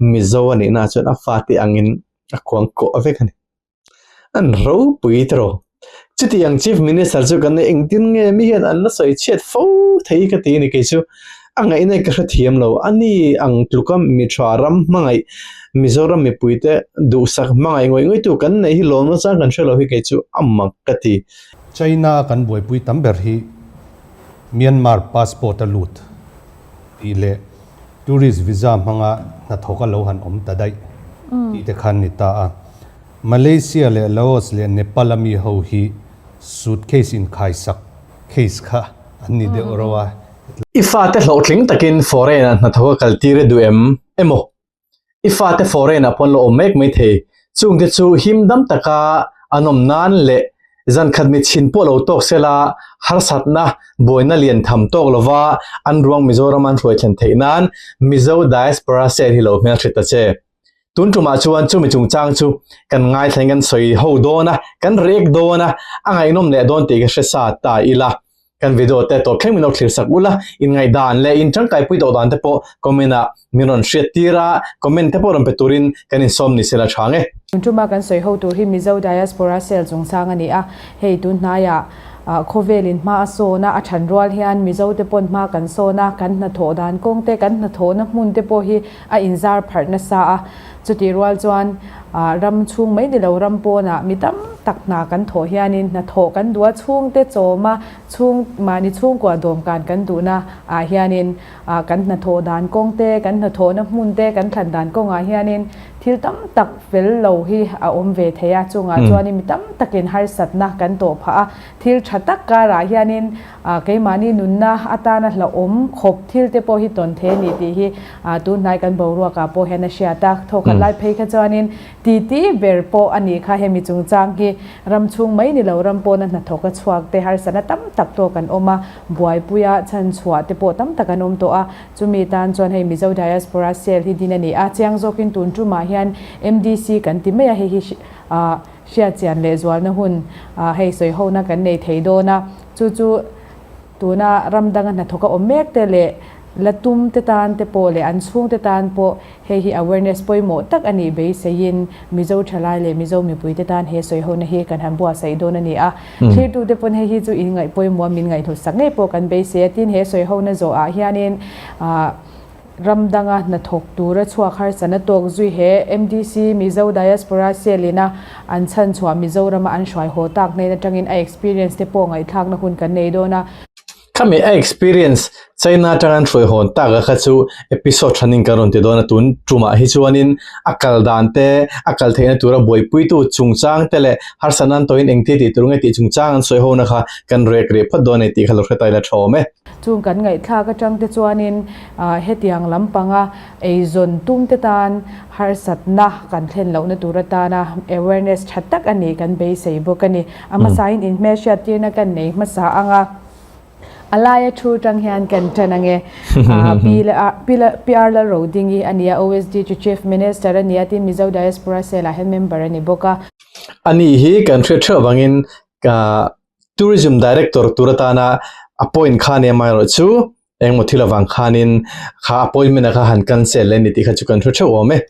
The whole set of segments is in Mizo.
Mizo a nihna chuan a fate angin a kuang kawh vek a ni. An ropui tawh. Chutiang Chief Minister chu kan nei engtin nge mi hian an la sawi chhiat fo thei ka ti a ni kei chu. A ngaihna ka hrethiam lo. A ni ang tluka mi tha ram hmangaih Mizoram mipuite duhsak hmangaih ngawih ngawih tu kan neih hi lawmna chang kan hre lo hi kei chu a mak ka ti. China a kan buaipui tam ber hi Myanmar passport a lut tih leh Tourist visa hmanga hnathawk a lo han awm ta daih tih te khan ni ta a. Malaysia leh Laos leh Nepal a mi ho hi suitcase inkhaisak case kha an ni deuh reuh a. I fate hlawhtling takin foreign ah hnathawk a kal tir i duh em? Emaw, i fate foreign ah pawn lo awm mek mai thei. Chungte chu him dam taka an awm nan leh Zan khat mi chhin pawh lo tawk sela, harsatna, buaina lian tham tawk lova an ruang Mizoram an hruai thlen theih nan Mizo Diaspora Cell hi lo hmelhre ta che. Tun tumah chuan chumi chungchang chu kan ngaithlain kan sawi ho dawn a, kan rek dawn a, a ngaihnawm leh dawn tih ka hre sa ta ila. Kan video te tawp thleng min lo thlir sak ula, inngaihdan leh in tangkaipui tawh dan te pawh comment ah min rawn hriat tir a, comment te pawh rawn pe turin kan insawm ni sela tha nge. Tun tuma kan sawi ho tur hi Mizo Diaspora Cell chungchang a ni a, hei tun hnaiah khawvelin hma a sawn a, a than rual hian Mizo te pawn hma kan sawn a, kan hnathawh dan kawng te, kan hnathawhna hmun te pawh hi a inzar pharh nasa a, Chutih rual chuan ram chhung mai ni lo ram pawnah mi tam tak hna kan thawh hianin hnathawh kan duh a, chhungte chawma chhung mahni chhungkua dawmkan kan duhna ah hianin kan hnathawh dan kawng te, kan hnathawhna hmun te, kan thlan dan kawngah hianin thil tam tak fel lo hi a awm ve thei a, chungah chuanin mi tam takin harsatna kan tawh phah a, thil tha tak karah hianin Keimahni nunna atana hlauhawm khawp thil te pawh hi tawn thei a ni tih hi tunhnai kan boruakah pawh hian a hriat a. Thawkhat lai phei kha chuanin titi ber pawh a nih kha hemi chungchang hi ram chhung mai ni lo ram pawna hnathawk a chhuak te harsatna tam tak tawk an awm a, buaipuia chhanchhuah te pawh tam tak an awm tawh a. Chumi tan chuan hei Mizo Diaspora Cell hi din a ni a, chiang zawkin tun tumah hian MDC kan ti mai a, hei hi hriatchian leh zualna hun hei sawihona kan nei thei dawn a. Chu chu tuna ram danga hnathawk a awm mek te leh la tum te tan te pawh leh an chhung te tan pawh hei hi awareness pawimawh tak a nih beiseiin Mizo thalai leh Mizo mipui te tan he sawihona hi kan han buatsaih dawn a ni a. Thlirtu te pawn hei hi chu in ngaih pawimawh a min ngaihhlut sak ngei pawh kan beisei a. Tin, he sawihona zawh ah hianin ah Ram danga hnathawk tura chhuak harsatna tawk zui he MDC, Mizo Diaspora Cell ina an chhanchhuah Mizorama an hruai haw tak hnen atangin a experience te pawh ngaihthlakna hun kan nei dawn a. Khami a experience China atanga an hruai hawn tak a kha chu episode thanin kan rawn ti dawn a, tun tumah hi chuanin a kal dan te, a kal theihna tura buaipuitu chungchang te leh harsatna an tawhin engtia tih tur nge tih chungchang an sawi hona kha kan rek rih phawt dawn a ni tih kha lo hre ta ila tha awm e. Chung kan ngaihthlak atang te chuanin hetiang lampanga eizawn tum te tan harsatna kan thlen lohna tur atana awareness tha tak a nih kan beisei bawk a ni. A hmasain inhmelhriat tirna kan nei hmasa ang a, a laia thu tang hian kan tan ang e. Pi R Lalrodingi a ni a, OSD chu Chief Minister a ni a, tin Mizo Diaspora Cell ah hian member a ni bawk a. Ani hi kan hriat theuh avangin Tourism Director tur atana appoint kha nia amaherawhchu engemaw thil avang khanin kha appointment a kha han cancel leh a ni tih kha chu kan hre theuh awm e.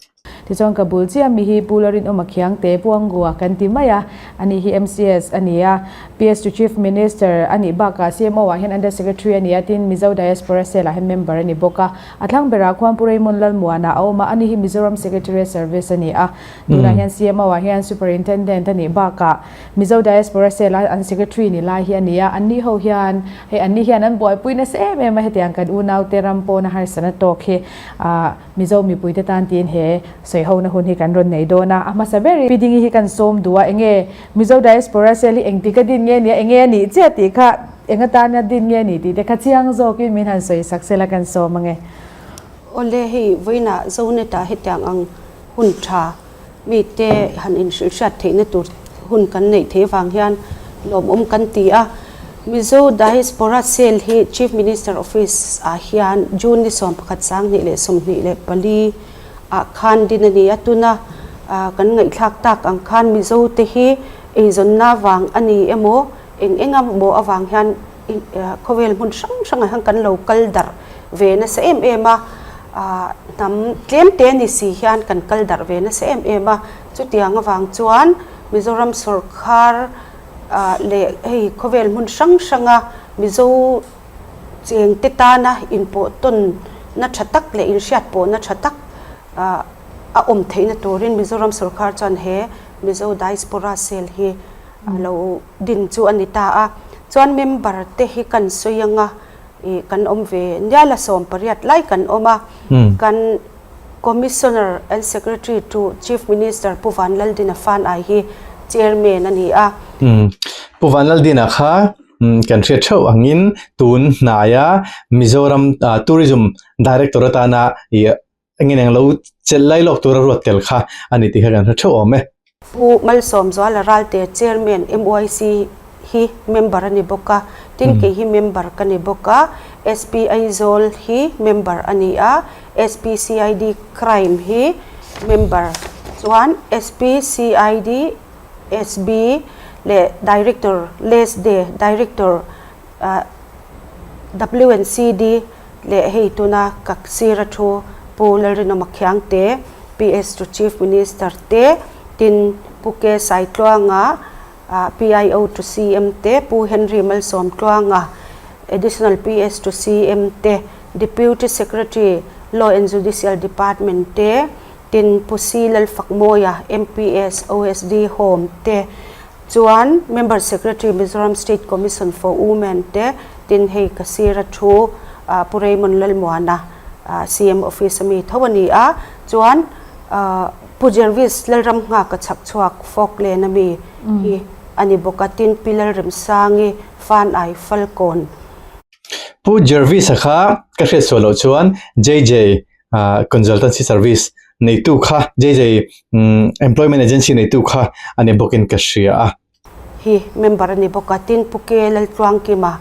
Tichuan ka bul chiah mi hi Pu Larinawma Khiangte Puangua kan ti mai a, ani hi MCS a ni a, PS to Chief Minister a nih bakah CMO ah hian Under Secretary a ni a, tin Mizo Diaspora Cell ah hian member a ni bawk a. A thlang berah khuan Pu Raymond Lalmuana a awm a, ani hi Mizoram Secretariat Service a ni a, tunah hian CMO ah hian Superintendent a nih bakah Mizo Diaspora Cell a an Secretary ni lai hi a ni a, anni ho hian hei anni hian an buaipui nasa em em a, hetiang kan unaute ram pawna harsatna tawk hi ah Mizo mipuite tan tiin he sawihona hun hi kan rawn nei dawn a, a hmasa ber i Pi Dingi hi kan sawm duh a, enge Mizo Diaspora Cell hi engtik a din nge nia, enge a nih chiah tih kha eng atana din nge ni tih te kha chiang zawkin min han sawi sak sela kan sawm ange. Awle hei vawiinah Zonet-ah hetiang ang hun tha mite han inhrilhhriat theihna tur hun kan neih theih avang hian lawmawm kan ti a. Mizo Diaspora Cell hi Chief Minister Office ah hian June ni 11 2024 ah khan din a ni a. Tuna kan ngaihthlak tak ang khan Mizo te hi eizawnna vang a ni emaw eng eng emaw avang hian khawvel hmun hrang hrangah hian kan lo kal darh ve nasa em em a. Hnam tlem te ni si hian kan kal darh ve nasa em em a, chutiang avang chuan Mizoram sawrkhar leh hei khawvel hmun hrang hranga Mizo cheng te tana inpawh tawnna tha tak leh inhriat pawhna tha tak a awm theihna turin Mizoram sawrkhar chuan he Mizo Diaspora Cell hi a lo din chu a ni ta a. Chuan member te hi kan sawi anga Ih kan awm ve nial a 18 lai kan awm a, kan Commissioner and Secretary to Chief Minister Pu Vanlaldina Fanai hi Chairman a ni a. Pu Vanlaldina kha kan hriat theuh angin tun hnaia Mizoram Tourism Director atana ih Engin eng lo chelh lai lawk tura ruat tel kha a ni tih kha kan hre theuh awm e. Pu Malsawmzuala Ralte Chairman MYC hi member a ni bawk a, tin kei hi member ka ni bawk a, SP Aizawl hi member a ni a, SP CID Crime hi member chuan SP CID SB leh Director LESDE Director WNCD leh hei tuna ka sir a thu Pu Lalrinawma Khiangte, PS to Chief Minister te, tin Pu K Saitluanga, PIO to CM te, Pu Henry Malsawmtluanga, Additional PS to CM te, Deputy Secretary, Law and Judicial Department te, tin Pu C Lalfakmawia, MPS, OSD Home te, Chuan Member Secretary Mizoram State Commission for Women te tin hei ka sir a thu Pu Raymond Lalmuana CM Office a mi tho a ni a, chuan Pu Jervis Lalramnghaka chhak chhuak Falkland a mi hi a ni bawk a, tin Pi Lalremsangi Fanai Falkawn. Pu Jervis-a kha ka hriat sual loh chuan JJ Consultancy Service neitu kha JJ Employment Agency neitu kha a ni bawkin ka hria a. Hi member a ni bawk a, tin Pu K Laltluangkima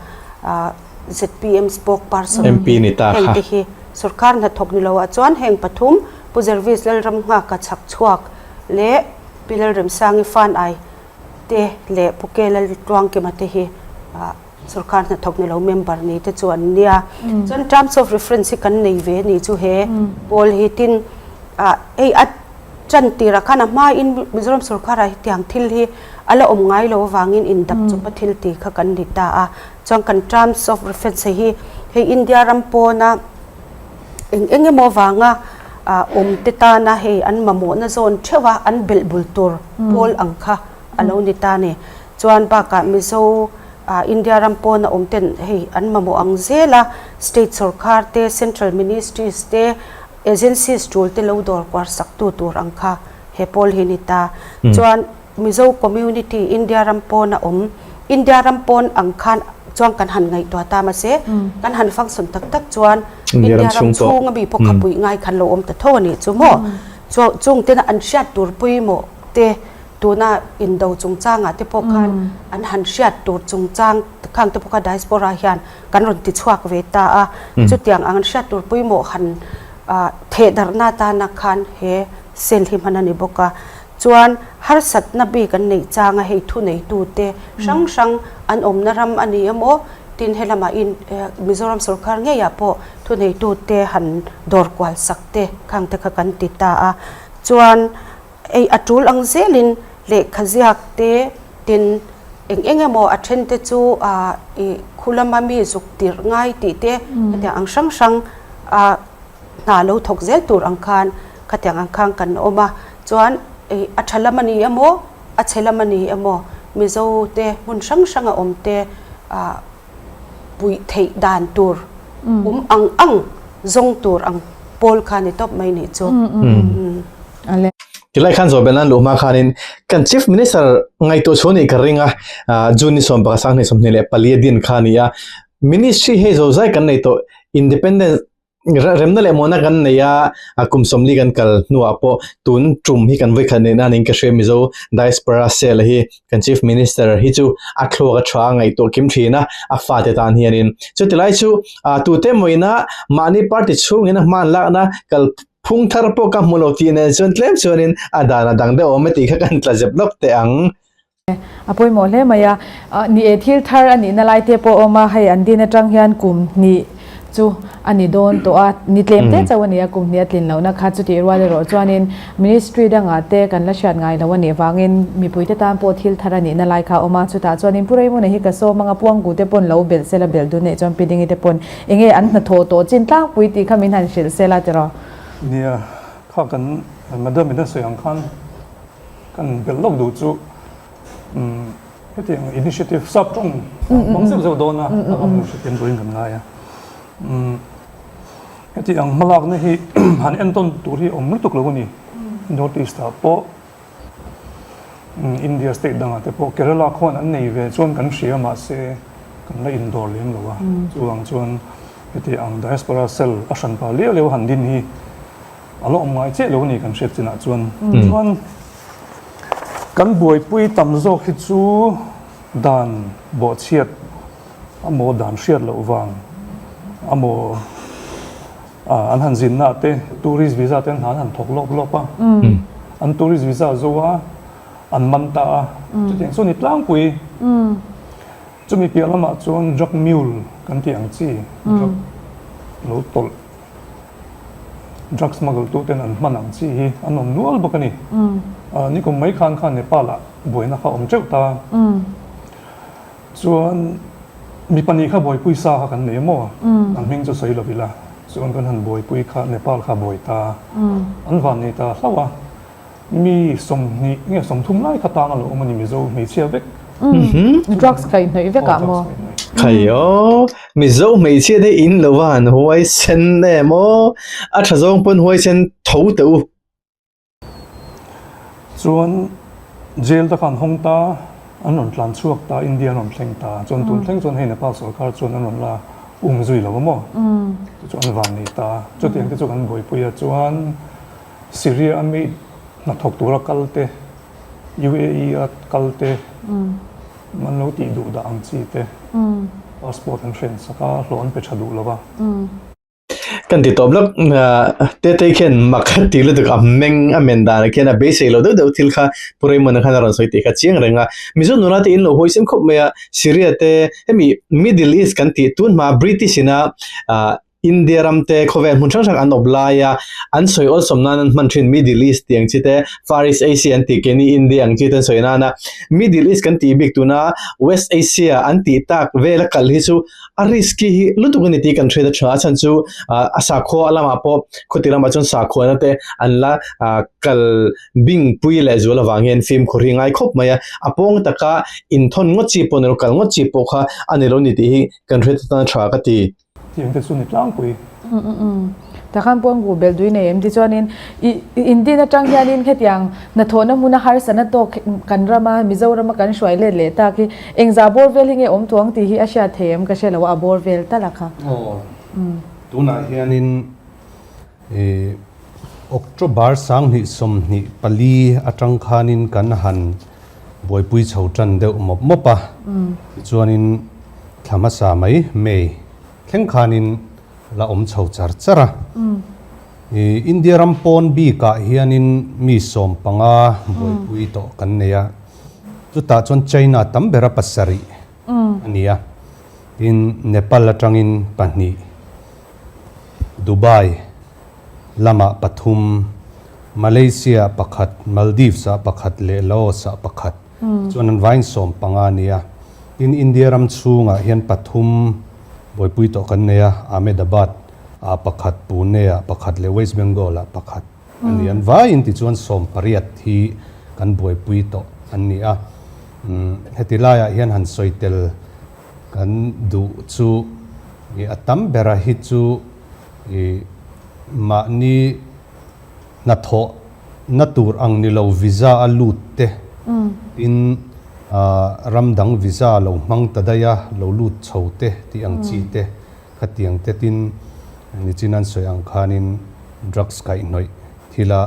zpm Spokesperson MP ni ta kha. Hengte hi sorkar hnathawk ni loah chuan heng pathum Pu Jervis Lalramnghaka chhakchhuak leh Pi Lalremsangi Fanai te leh Pu K Laltluangkima te hi Sorkar hnathawk ni lo member ni te chu an nia. Chuan terms of reference hi kan nei ve ni chu he pawl hi tin ah hei a chan tirah khan a hmain Mizoram sorkarah hetiang thil hi a la awm ngai lo avangin indap chawpa thil ti kha kan ni ta a. Chuan kan terms of reference hi hei India ram pawna eng eng emaw avanga awm te tana hei an mamawhna zawn theuh a an belh bul tur pawl ang kha a lo ni ta a ni. Chuan bakah Mizo ah India ram pawn a awm ten hei an mamawh ang zel a, state sorkar te, central ministries te, agencies tul te lo dawr kuar sak tu tur ang kha he pawl hi ni ta. Chuan Mizo community India ram pawn a awm, India ram pawn ang khan chuan kan han ngaihtuah ta mahse kan han function tak tak chuan India ram chhung ami pawh kha puih ngai khan lo awm ta tho a nih chu maw. Chung tena an hriat tur pawimawh te Tuna indo chungchangah te pawh khan an han hriat tur chungchang khang te pawh kha diaspora hian kan rawn ti chhuak ve ta a. Chutiang ang an hriat tur pawimawh han theh darhna atana khan he cell hi hman a ni bawk a. Chuan harsatna bik an neih changa hei thuneitute hrang hrang an awmna ram a ni emaw tin helamah in Mizoram sorkar ngeiah pawh thuneitute han dawr kual sak te khang te kha kan ti ta a. Chuan Ei a tul ang zelin lehkha ziak te tin eng eng emaw a then te chu ih khu lama mi zuk tirh ngai tih te khatiang ang hrang hrang a hna lo thawk zel tur ang khan khatiang ang khan kan awm a chuan ih a tha lam a ni emaw a chhe lam a ni emaw Mizo te hmun hrang hrang a awm te ah puih theih dan tur awm ang ang zawng tur ang pawl kha ni tawp mai nih chu. Tilai khan zawh belh nan luh hma khanin kan Chief Minister ngaihtuah chhuah nih ka ring a, June ni 11 2024 a din kha a ni a, Ministry hei zozai kan nei tawh Independence Remna leh muana kan nei a, kum 40 kan kal hnuah pawh tun tum hi kan vawikhat neih nan in ka hria Mizo Diaspora Cell hi kan Chief Minister hi chu a thluak a tha a ngaihtuah kim thin a, a fate tan hianin. Chutilai chu tute mawina mahni party chhungin a hman lakna kal phung thar pawh ka hmu lo tih nen chuan tlem chuanin a dan a dang deuh awm e tih kha kan tla zep lawk teh ang. A pawimawh hle mai a, ni e thil thar a nihna lai te pawh a awm a, hei an din atang hian kum hnih chu a ni dawn tawh a, ni tlem te chauh a ni a, kum hnih a tlin lohna kha chutih rual erawh chuanin Ministry dangah te kan la hriat ngai lo a nih vangin mipuite tan pawh thil thar a nihna lai kha a awm a, chutah chuanin Pu Raymond-a hi ka sawm anga Puangku te pawn lo belh sela belh dun neih chuan Pi Dingi te pawn enge an hnathawh tawh chin tlangpui tih kha min han hrilh sela tiraw? Nia, kha kan Madam in a sawi ang khan kan belh lawk duh chu umm hetiang initiative sap tawng hmang zeuh zeuh dawn a, a awm lo hriat turin kan ngai a. Umm heti ang hmalakna hi han entawn tur hi awm lutuk lo a ni. North East ah pawh India state dangah te pawh Kerala khuan an nei ve chuan kan hria mahse kan la indawr lem lo a. Chuvang chuan heti ang diaspora cell a hranpa liau liau han din hi a la awm ngai chiah lo a ni kan hriat chinah chuan. Chuan kan buaipui tam zawk hi chu dan bawhchhiat a maw dan hriat loh vang a maw an han zinna te tourist visa te an han thawk lawp lawp a an tourist visa zo a an man ta a chutiang chu ni tlangpui chumi piah lamah chuan drug mule kan tih ang chi drug lo tawlh drug smuggle tu ten an hman ang chi hi an awm nual bawk a ni nikum mai khan khan Nepal ah buaina kha awm teuh ta. Chuan mi pahnih kha buaipui sa kha kan nei maw? An hming chu sawi lo ila. Chuan kan han buaipui kha Nepal kha buai ta. An van nei ta hlauh a. Mi 20 nge 30 lai kha tang a lo awm a ni Mizo hmeichhia vek. Drugs kaihhnawih vek ah maw? Khai aw, Mizo hmeichhia te in lo va han huaisen em aw. A tha zawng pawn huaisen tho teh u. Chuan jail te kha an hawng ta, an rawn tlan chhuak ta, India an rawn thleng ta. Chuan tun thleng chuan hei Nepal sorkar chuan an rawn la um zui lo a maw? Chu chu an van nei ta. Chutiang te chu kan buaipui a, chuan Syria a mi hnathawk tura kal te, UAE a kal te, an lo tih duh dah ang chi te, passport an hren sak a, hlawh an pe tha duh lo va. Kan ti tawp lawk Tetei khian mak a ti lutuk a meng a men danah khian a beisei lo deuh deuh thil kha Pu Raymond-a khan a rawn sawi tih kha chiang reng a. Mizo nula te in lo huaisen khawp mai a, Syria te hemi Middle East kan tih tun hma British ina ah India ram te khawvel hmun hrang hrang an awp lai a, an sawi awlsawm nan an hman thin Middle East tih ang chi te, Far East Asia an tih keini India ang chi te an sawi nana Middle East kan tih bik tuna West Asia an tih tak vela kal hi chu A risky hi lutuk a ni tih kan hriat a tha a chhan chu a sakhua lamah pawh khawti lamah chuan sakhuana te an la kal bing pui leh zual avang hian fimkhur hi ngai khawp mai a, a pawng taka inthawn ngawt chi pawh ni lo kal ngawt chi pawh kha a ni lo ni tih hi kan hriat atan a tha ka ti. Tiang te chu ni tlangpui. Takhan pawh an belh dui nei em tichuanin i Indian atang hianin hetiang hnathawhna hmuna harsatna tawk kan rama Mizorama kan hruai let leh tak hi engzah bawr vel hi nge awm tuang tih hi a hriat thei em ka hre lo a, a bawr vel tal a kha. Aw, tunah hianin i October 2024 atang khanin kan han buaipui chho tan deuh mawp mawp a, tichuanin thla hmasa mai May thleng khanin la awm chho char char a. I India ram pawn bikah hianin mi 15 buaipui tawh kan nei a. Chutah chuan China tam bera 7 a ni a. Tin, Nepal atangin 2, Dubai lamah 3, Malaysia ah 1, Maldives ah 1 leh Laos ah 1. Chuan an vaiin 15 a ni a. Tin, India ram chhungah hian 3 buaipui tawh kan nei a, Ahmedabad ah 1, Pune ah 1 leh West Bengal ah 1 a ni. An vaiin tichuan 18 hi kan buaipui tawh an ni a. Heti laiah hian han sawi tel kan duh chu a tam bera hi chu mahni hnathawh na tur ang ni lo visa a lut te tin ram dang visa lo hmang ta daih a lo lut chho te tih ang chi te khatiang te tin nichin an sawi ang khanin drugs kaihhnawih thila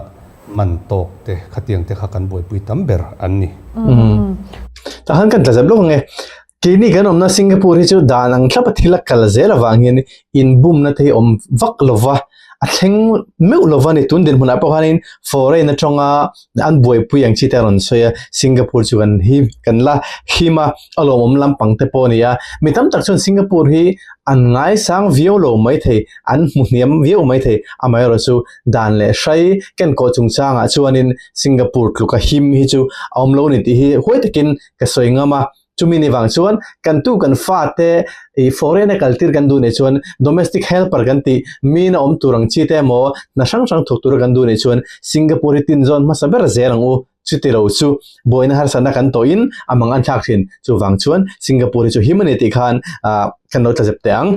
man tawk te khatiang te kha kan buaipui tam ber an ni. Tah khan kan tla zep lawk ang e. Keini kan awmna Singapore hi chu dan ang thlapa thil a kal zel avang hian inbumna te hi awm vak lova. a thleng meuh lo va ni. Tun dinhmunah pawh khanin foreign atanga an buaipui ang chi te a rawn sawi a, Singapore chu kan him kan la him a, a lawmawm lampang te pawh a ni a. Mi tam tak chuan Singapore hi an ngaisang viau lo maithei, an hmu hniam viau maithei, amaherawhchu chu dan leh hrai kenkawh chungchangah chuanin Singapore tluka him hi chu a awm lo a ni tih hi huai takin ka sawi ngam a. Chumi ni vang chuan kan tu kan fate i foreign a kaltir kan duh nei chuan domestic helper kan tih min a awm tur ang chi te emaw hna hrang hrang thawk tura kan duh nei chuan Singapore hi tin zawn hmasa ber zel ang u. Chuti lo chu buaina harsatna kan tawhin a mang an thlak thin. Chuvang chuan Singapore hi chu him a ni tih khan kan lo tla zep teh ang.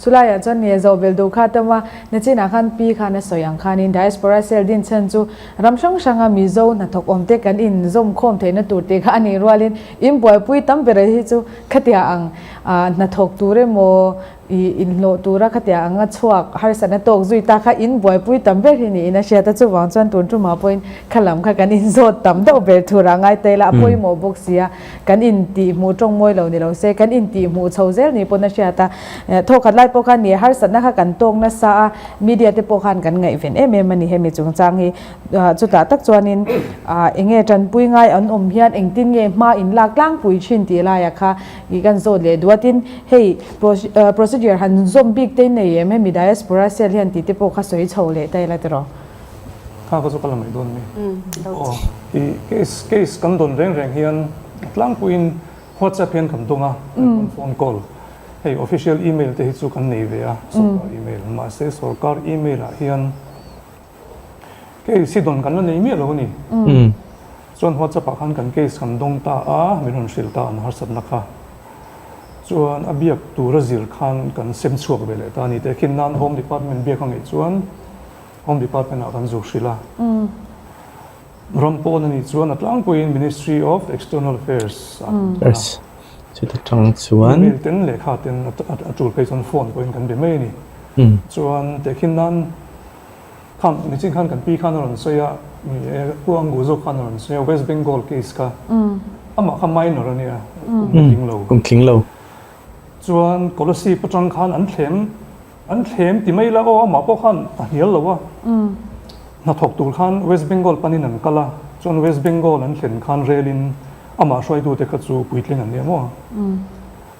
Chulaiah chuan nge zohbel duh kha tam a, nachinah khan pi khan a sawi ang khanin Diaspora Cell din chhan chu ram hrang hranga Mizo hnathawk awmte kan inzawm khawm theihna tur tih kha a nih rualin in buaipui tam ber hi chu khatia ang hnathawk tur emaw ih inhlawh tura khatia anga chhuak harsatna tawk zui ta kha in buaipui tam ber hi niin a hriat a, chuvang chuan tun tumah pawhin kha lam kha kan inzawt tam deuh ber thurah ngai ta ila a pawimawh bawk si a. Kan intihhmuh tawng mawi lo ni lo se, kan intihhmuh chho zel ni pawn a hriat a. Thawkhat lai pawh khan ni harsatna kha kan tawk nasa a, media te pawh khan kan ngaihven em em a ni hemi chungchang hi. Chutah tak chuanin eng nge tanpui ngai an awm hian engtin nge hma in lak tlangpui thin tih laiah kha i kan zawt leh duh a. Tin, hei procedure han zawm bik te nei em hemi diaspora cell hian tih te pawh kha sawi chho leh ta ila tiraw? Kha ka chu ka la mai dawn mi. Aw i case case kan dawn reng reng hian tlangpuiin WhatsApp hian kan dawng a, kan phone call hei official email te hi chu kan nei ve a sorkar email mahse sorkar email ah hian case hi dawn kan la nei miah lo a ni. Chuan WhatsApp ah khan kan case kan dawng ta a, min rawn hrilh ta an harsatna kha. Chuan a biak tur a zir khan kan sem chhuak ve leh ta a ni. Tehkhin nan Home Department biak a ngeih chuan Home Department ah kan zuk hrilh a. Ram pawn a nih chuan a tlangpuiin Ministry of External Affairs ah kan kal a. Chuta tang chuan. Email ten lehkha ten a tul phei chuan phone pawhin kan be mai a ni. Chuan tehkhin nan khan nichin khan kan pi khan a rawn sawi a, ni e Pu Angu zawk khan a rawn sawi a West Bengal case kha amah kha minor a nia kum la tling lo. Kum tling lo. Chuan Kolasib atang khan an thlem An thlem ti mai la aw amah pawh khan a hnial lo a, hnathawk tur khan West Bengal panin an kal a, chuan West Bengal an thlen khan relin amah hruaitute kha chu puitling an nia maw?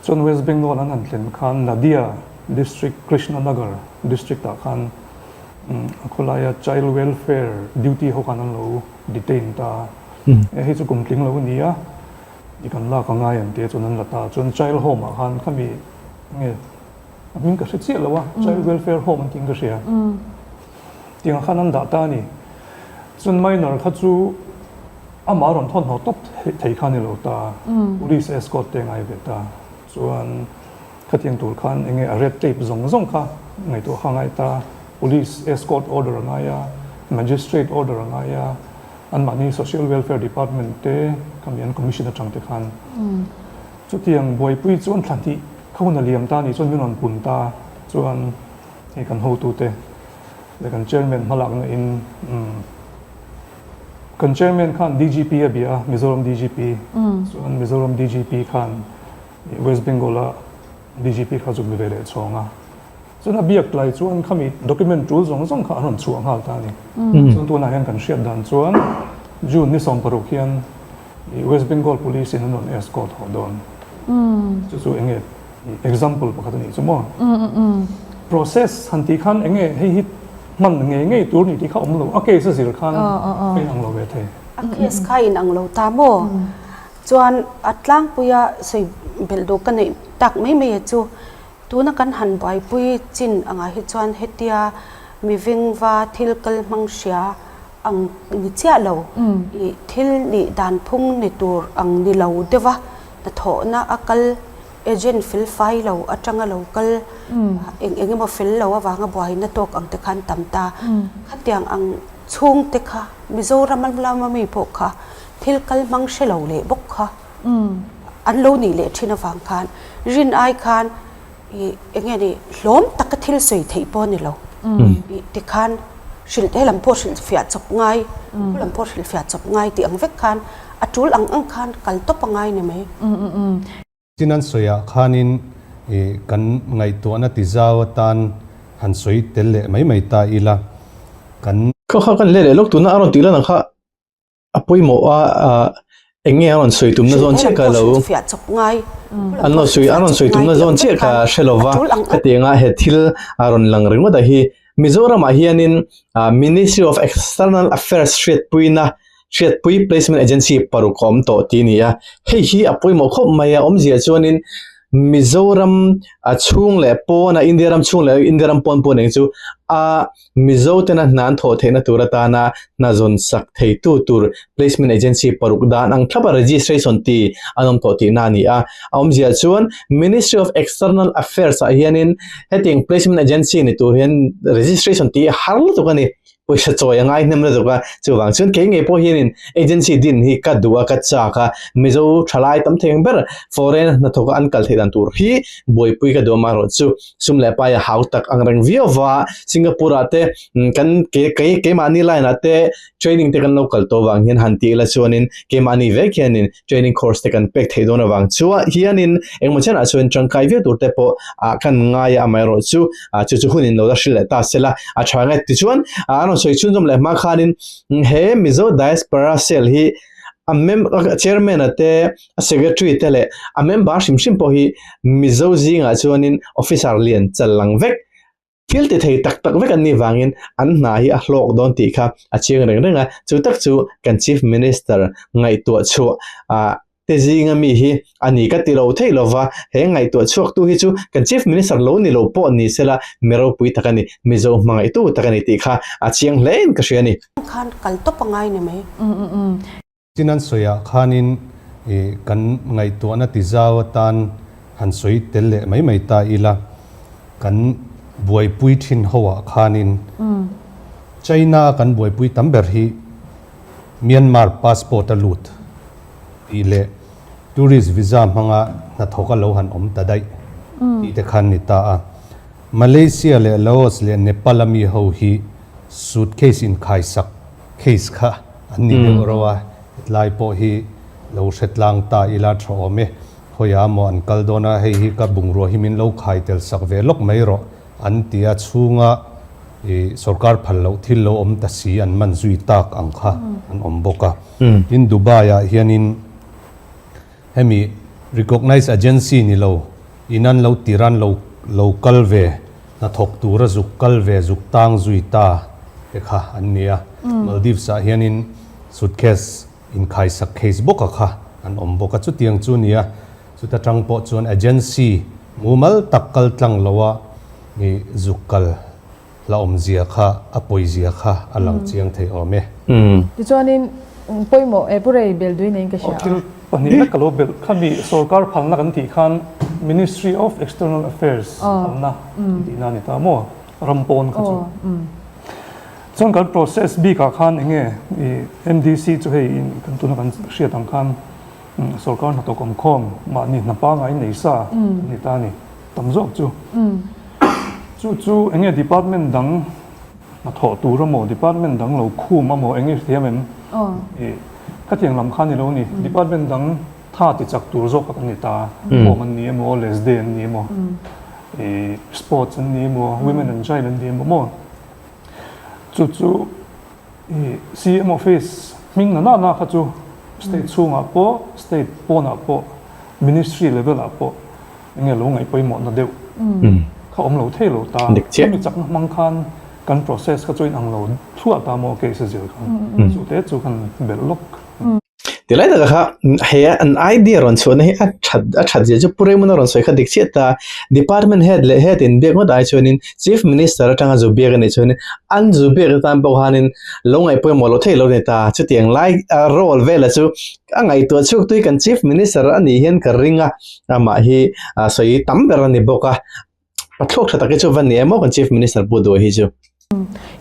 Chuan West Bengal an han thlen khan Nadia District Krishnanagar District ah khan a khawlaia Child Welfare duty ho khan an lo detain ta a, hei chu kum tling lo a ni a, i kan lak a ngai an tia chuan an la ta a, chuan Child Home ah khan khami nge A hming ka hre chiah lo a, Child Welfare Home an tiin ka hria. Tiang khan an dah ta a ni. Chuan minor kha chu amah rawn thawn haw tawp thei kha a ni lo ta. Police escort te a ngai ve ta. Chuan khatiang tur khan eng nge a red tape zawng zawng kha ngaihtuah kha a ngai ta. Police escort order a ngai a, magistrate order a ngai a, anmahni Social Welfare Department te khami an commission atang te khan Chutiang buaipui chuan thla hnih kha hun a liam ta nih chuan min rawn pun ta chuan hei kan hotute leh kan chairman hmalakna in kan chairman khan DGP a bia a, Mizoram DGP chuan Mizoram DGP khan West Bengal a DGP kha zuk ni ve leh chhawng a. Chuan a biak tlai chuan khami document tul zawng zawng kha an rawn chhuah nghal ta a ni. Chuan tunah hian kan hriat dan chuan June ni 16 hian West Bengal Police in an rawn escort haw dawn. Chu chu enge example pakhat a nih chu maw. Process han tih khan enge hei hi hman ngei ngei tur ni tih kha awm lo. A case a zir khan a inang lo ve thei. A case kha a inang lo ta maw? Chuan a tlangpuia sawi belh duh ka neih tak mai mai a chu Tuna kan han buaipui chin angah hi chuan hetia mi vengva thil kal hmang hria ang ni chiah lo, ih thil nih dan phung ni tur ang ni lo deuha hnathawhna a kal agent fel fai lo atanga lo kal eng eng emaw fel lo avanga buaina tawk ang te khan tam ta. Khatiang ang chhungte kha Mizoram lama mi pawh kha thil kal hmang hre lo leh bawk kha. An lo nih leh thin avang khan rin ai khan ih eng nge ni hlawm taka thil sawi theih pawh a ni lo. Ih tikhan hrilh helam pawh hrilh fiah chawp ngai, khulam pawh hrilh fiah chawp ngai tih ang vek khan a tul ang ang khan kal tawp a ngai ni mai. Tin an sawiah khanin ih kan ngaihtuahna ti zau atan. han sawi tel leh mai mai ta ila kan. Kha kha kan leh leh lawk tuna a rawn tih lan ang kha a pawimawh a eng nge a rawn sawi tumna zawn chiah ka lo an lo sawi a rawn sawi tumna zawn chiah ka hre lo va hetianga he thil a rawn lang ringawt a hi Mizoramah hianin Ministry of External Affairs hriatpuina hriatpui placement agency paruk a awm tawh tih a ni a, hei hi a pawimawh khawp mai a, awmzia chuanin Mizoram a chhung leh pawn a India ram chhung leh India ram pawn pawh eng chu a Mizo tena hna an thawh theihna tur atana hna zawn sak theitu tur placement agency paruk dan ang thlapa registration ti an awm tawh tihna a ni a, a awmzia chuan Ministry of External Affairs ah hianin hetiang placement agency ni tur hian registration tih a har lutuk a ni. Pawisa chawi a ngai hnem lutuk a, chuvang chuan kei ngei pawh hianin agency din hi ka duh a, ka chak a, Mizo thalai tam thei ang ber foreign hnathawka an kal theih dan tur hi buaipui ka duh amaherawh chu sum leh pai a hau tak ang reng viau va, Singapore ah te kan kei keimahni line ah te training te kan lo kal tawh vang hian han tih ila chuanin keimahni vek hianin training course te kan pek theih dawn avang chuan hianin engmaw chenah chuan tangkai viau tur te pawh ah kan ngai a amaherawh chu ah chu chu hun in lo la hrilh leh ta sela a tha nge tichuan ah an rawn sawi chhunzawm leh hma khanin he Mizo Diaspora Cell hi a mem chairman a te a secretary te leh a member hrim hrim pawh hi Mizo zingah chuanin officer lian chal lang vek Thil ti thei tak tak vek an nih vangin an hna hi a hlawk dawn tih kha a chiang reng reng a, chu tak chu kan Chief Minister ngaihtuah chhuah ah te zinga mi hi a ni ka ti lo thei lova, he ngaihtuah chhuaktu hi chu kan Chief Minister lo ni lo pawh ni sela mi ropui tak a ni, Mizo hmangaihtu tak a ni tih kha a chiang hlein ka hria a ni. Khan kal tawp a ngai ni mai. Chin an sawiah khanin kan ngaihtuahna ti zau atan han sawi tel leh mai mai ta ila, kan buaipui thin hoah khanin China a kan buaipui tam ber hi Myanmar passport a lut tih leh tourist visa hmanga hnathawk a lo han awm ta daih tih te khan ni ta a. Malaysia leh Laos leh Nepal a mi ho hi suitcase inkhaisak Case kha an ni deuh ro a, hetlai pawh hi lo hre tlang ta ila tha awm e, khawiah maw an kal dawn a, hei hi ka bungrua hi min lo khai tel sak ve lawk mai rawh an ti a, chhunga i sorkar phal loh thil lo awm ta si an man zui tak ang kha an awm bawk a. Tin Dubai ah hianin hemi recognized agency ni lo in an lo tir an lo lo kal ve hnathawk tura zuk kal ve zuk tang zui ta te kha an ni a. Maldives ah hianin suitcase inkhaisak case bawka kha an awm bawk a, chutiang chu nia chuta tang pawh chuan agency mumal tak kal tlang loa zuk kal Hla awmzia kha a pawizia kha a lang chiang thei awm e. Tichuanin pawimawh e Purei bel dui neiin ka hria a. Thil pahnih lek ka lo belh khami sorkar phalna kan tih khan Ministry of External Affairs phalna kan tihna a ni ta maw ram pawn kha chu. Chuan kan process bikah khan enge i MDC chu hei kan tuna kan hriat ang khan sorkar hnathawk awmkhawm mahni hna pangai nei sa an ni ta a ni. Tam zawk chu. Chu chu enge department dang hnathawh tur amaw department dang lo khum amaw enge hrethiam em? I khatiang lam kha ni lo ni. Department dang tha ti chak tur zawk kha kan ni ta. Home an ni emaw, LSD an ni emaw, i sports an ni emaw, women and child an ni emaw maw. Chu chu i CM office hming na na na kha chu state chhungah pawh state pawnah pawh ministry level ah pawh Enge lo ngaih pawimawhna deuh kha awm lo thei lo ta. Hemi chakna hmang khan kan process kha chu inang lo thluah ta maw case a zir khan chu te chu kan belh lawk. Tilai taka kha he an idea rawn chhuahna hi a that a that zia chu Pu Raymond a rawn sawi kha dik chiah ta. Department head leh head in biak ngawt ai chuanin Chief Minister atanga zu biak a nih chuanin an zu biak atan pawh khanin lo ngaih pawimawh lo thei lo a ni ta. Chutiang lai role vela chu a ngaihtuah chhuk tui kan Chief Minister a nih hian ka ring a. Amah hi sawi tam ber a ni bawk a, pathlawk tha tak hi chu va ni em aw kan Chief Minister Pu Duai hi chu.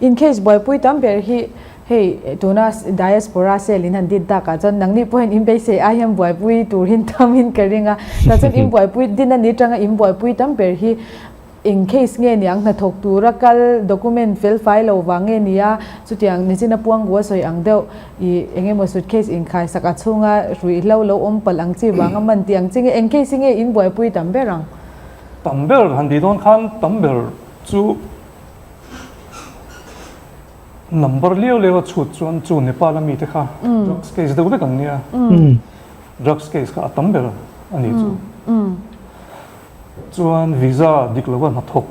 In case buaipui tam ber hi hei tuna diaspora cell in han dit dak ah chuan nangni pawh hian in beisei ai hian buaipui tur hin tam in ka ring a, tah chuan in buaipui din a ni tanga in buaipui tam ber hi Eng case nge niang hnathawk tura kal document fel fai lo vang nge nia chutiang nichin a puang a sawi ang deuh i eng emaw suitcase inkhai sak a chhunga ruihhlo lo awm palh ang chi vang a man tih ang chi nge eng case hi nge in buaipui tam ber ang? Tam ber han tih dawn khan tam ber chu. Number liau liau a chhut chuan chu Nepal a mite kha drugs case deuh vek an nia. Drugs case kha a tam ber a nih chu. Chuan visa dik lova hnathawk,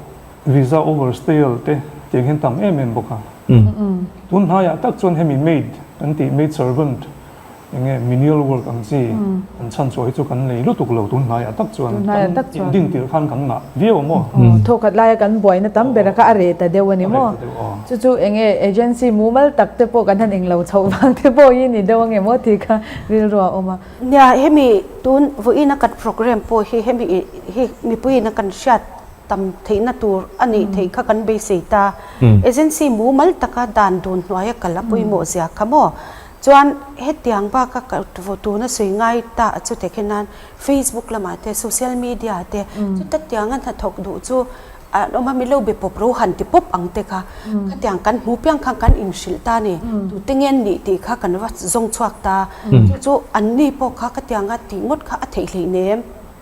visa overstayal te tiang hian tam em em bawk a. Tun hnaiah tak chuan hemi maid kan tih maid servant Eng nge menial work ang chi an chhan chhuah hi chu kan nei lutuk lo tun hnaiah tak chuan kan indin tirh khan kan ngah viau a maw? Thawkhat laia kan buaina tam ber kha a reh ta deuh a ni maw? Chu chu eng nge agency mumal tak te pawh kan han englo chhoh vang te pawh hi ni deuh ange maw tih kha rilru a awm a. Nia, hemi tun vawiina kan program pawh hi hemi hi mipuiin kan hriat tam theihna tur a nih theih kha kan beisei ta. Agency mumal taka dan dun hnuaia kal a pawimawh zia kha maw? Chuan hetiang baka ka tuna sawi ngai ta chu te khin nan Facebook lamah te social media te chuta tianga hnathawk duh chu an awm a milo be pawp ro han ti pawp ang te kha khatiang kan hmu piang khan kan inhrilh ta ni tute nge an nih tih kha kan va zawng chhuak ta chu chu an ni pawh kha khatianga tih ngawt kha a theih hleih nem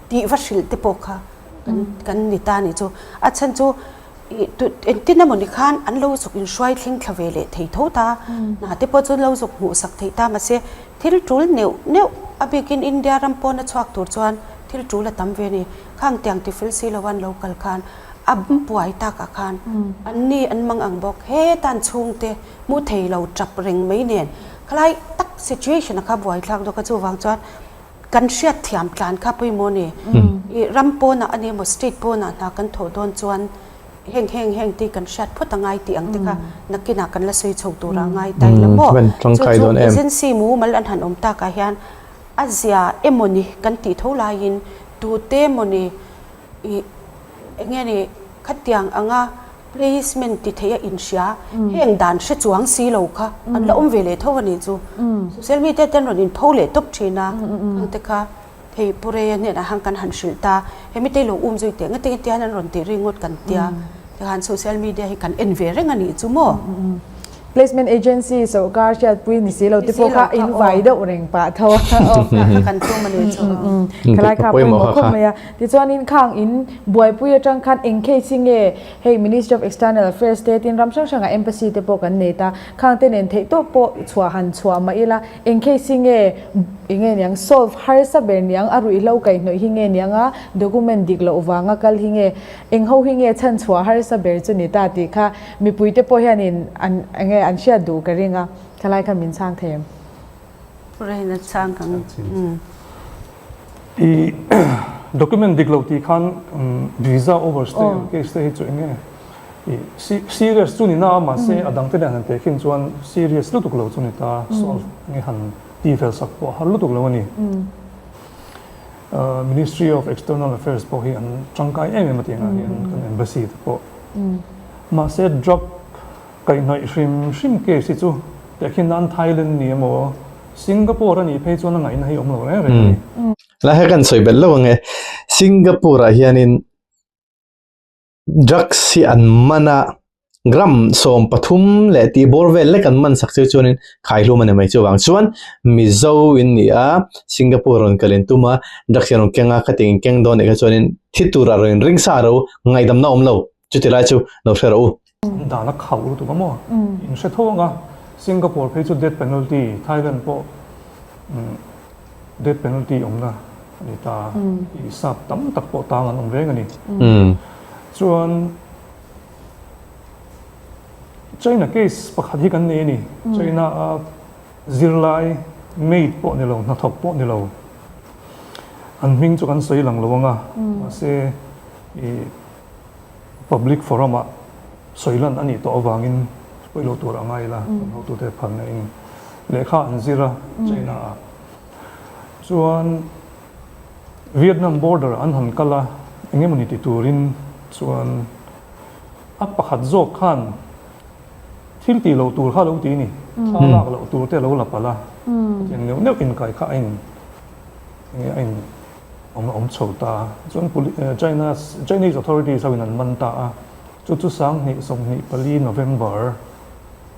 tih va hrilh te pawh kha kan kan ni ta ni chu a chhan chu Engtin emaw ni khan an lo zuk inhruai thleng thla ve leh thei tho ta, hna te pawh chu an lo zuk hmuhsak thei ta mahse thil tul neuh neuh a bikin India ram pawna chhuak tur chuan thil tul a tam ve a ni. Khang tiang tifel si lo an lo kal khan a buai takah khan an ni an mang ang bawk hetan chhungte hmu thei lo tap reng mai nen khalai tak situation a kha buaithlak dawk a chuvang chuan Kan hriat thiam tlan kha pawimawh ni. I ram pawnah a ni emaw state pawnah hna kan thawh dawn chuan heng heng heng te kan hriat phawt a ngai tih ang te kha nakinah kan la sawi chho tur a ngai ta ila maw? Chu chu agency mumal an han awm takah hian a zia emaw ni kan tih tho laiin tute emaw ni I eng nge ni khatiang anga placement ti theih a inhria heng dan hre chuang si lo kha an la awm ve leh tho a nih chu. Social media ten rawn inpho leh tawp thin a, khang te kha hei Pu Reia hnenah khan kan han hrilh ta, hemi te lo um zui teh nge tinge tian an rawn tih ri ngawt kan tia, tikhan social media hi kan en ve reng a nih chu maw. Placement agency sorkar hriatpui ni si lo te pawh kha in vai deuh reng pah tho a. Kan tum a nih chu. Khalai kha pawimawh khawp mai a. Tichuanin khang in buaipui atang khan eng case hi nge hei Ministry of External Affairs te tin ram hrang hrangah embassy te pawh kan nei ta. Khang te nen theih tawp pawh chhuah han chhuah mah ila eng case hi nge eng nge niang solve harsa ber niang a ruihhlo kaihhnawih hi nge niang a document dik loh vanga kal hi nge eng ho hi nge chhan chhuah harsa ber chu ni ta tih kha Mipuite pawh hianin an enge an hriat duh ka ring a, thalai khan min chhang thei em? Rain a chhang ang. I document dik lo tih khan visa overstay ang case te hi chu enge i serious chu ni na a mahse a dang te nen han teh khin chuan serious lutuk lo chu ni ta solve nge han ti fel sak pawh har lutuk lo a ni. Ministry of External Affairs pawh hi an tangkai em em a tih angah hian kan embassy te pawh Mahse drug kaihhnawih hrim hrim case hi chu tehkhin nan Thailand ni emaw Singapore a nih phei chuan a ngaihna hi awm lo reng reng a ni. Lai hi kan sawi belh lo ang e. Singapore ah hianin drugs hi an man a, gram 13 leh tih bawr vel lek an man sak chu chuanin khaihlum a ni mai chuvang chuan Mizo in ni a, Singapore rawn kal in tum a, drugs hi an rawn keng a, khatiang in keng dawn nih kha chuanin thi turah rawn in ring sa ro ngaihdamna awm lo. Chuti lai chu lo hre rawh u. An dan a khauh lutuk a maw? In hre tho ang a, Singapore phei chu death penalty, Thailand pawh death penalty awmna a ni ta, i sap tam tak pawh tang an awm reng a ni. Chuan China case pakhat hi kan nei a ni, China a zirlai maid pawh ni lo, hnathawk pawh ni lo, an hming chu kan sawi lang lo ang a, mahse i Public forum ah sawi lan a nih tawh avangin pawi lo tur a ngai la, kan hotute phalna in lehkha an zir a China ah. Chuan Vietnam border an han kal a, eng emawni ti turin chuan a pakhat zawk khan thil tih loh tur kha a lo ti a ni, thla lak loh tur te a lo la palh a, hetiang neuh neuh inkai kha a in enge a in Awm a awm chho ta. Chuan China Chinese authorities ho in an man ta a, chu chu 2024 November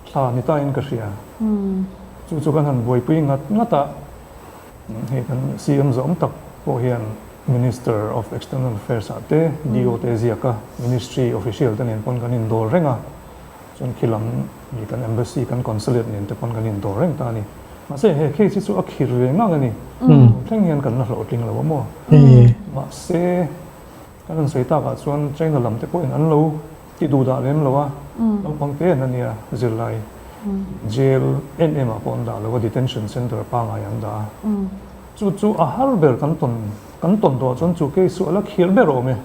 thla ni ta in ka hria. Chu chu kan han buaipui ngat ngat a, hei kan CM zawm tak pawh hian Minister of External Affairs ah te DO te ziak a, Ministry official te nen pawn kan indawr reng a, chuan khi lam. Mi kan embassy, kan consulate nen te pawn kan indawr reng ta a ni. Mahse he case hi chu a khir ve ngang a ni. Tun thleng hian kan la hlawhtling lo a maw? Mahse kan rawn sawi takah chuan China lam te pawhin an lo ti duh dah lem lo a, naupang te an ania zirlai jail em em ah pawh an dah lo a, detention center pangai an dah a. Chu chu a har ber kan tawn kan tawn tawh chuan chu case chu a la khir ber awm e.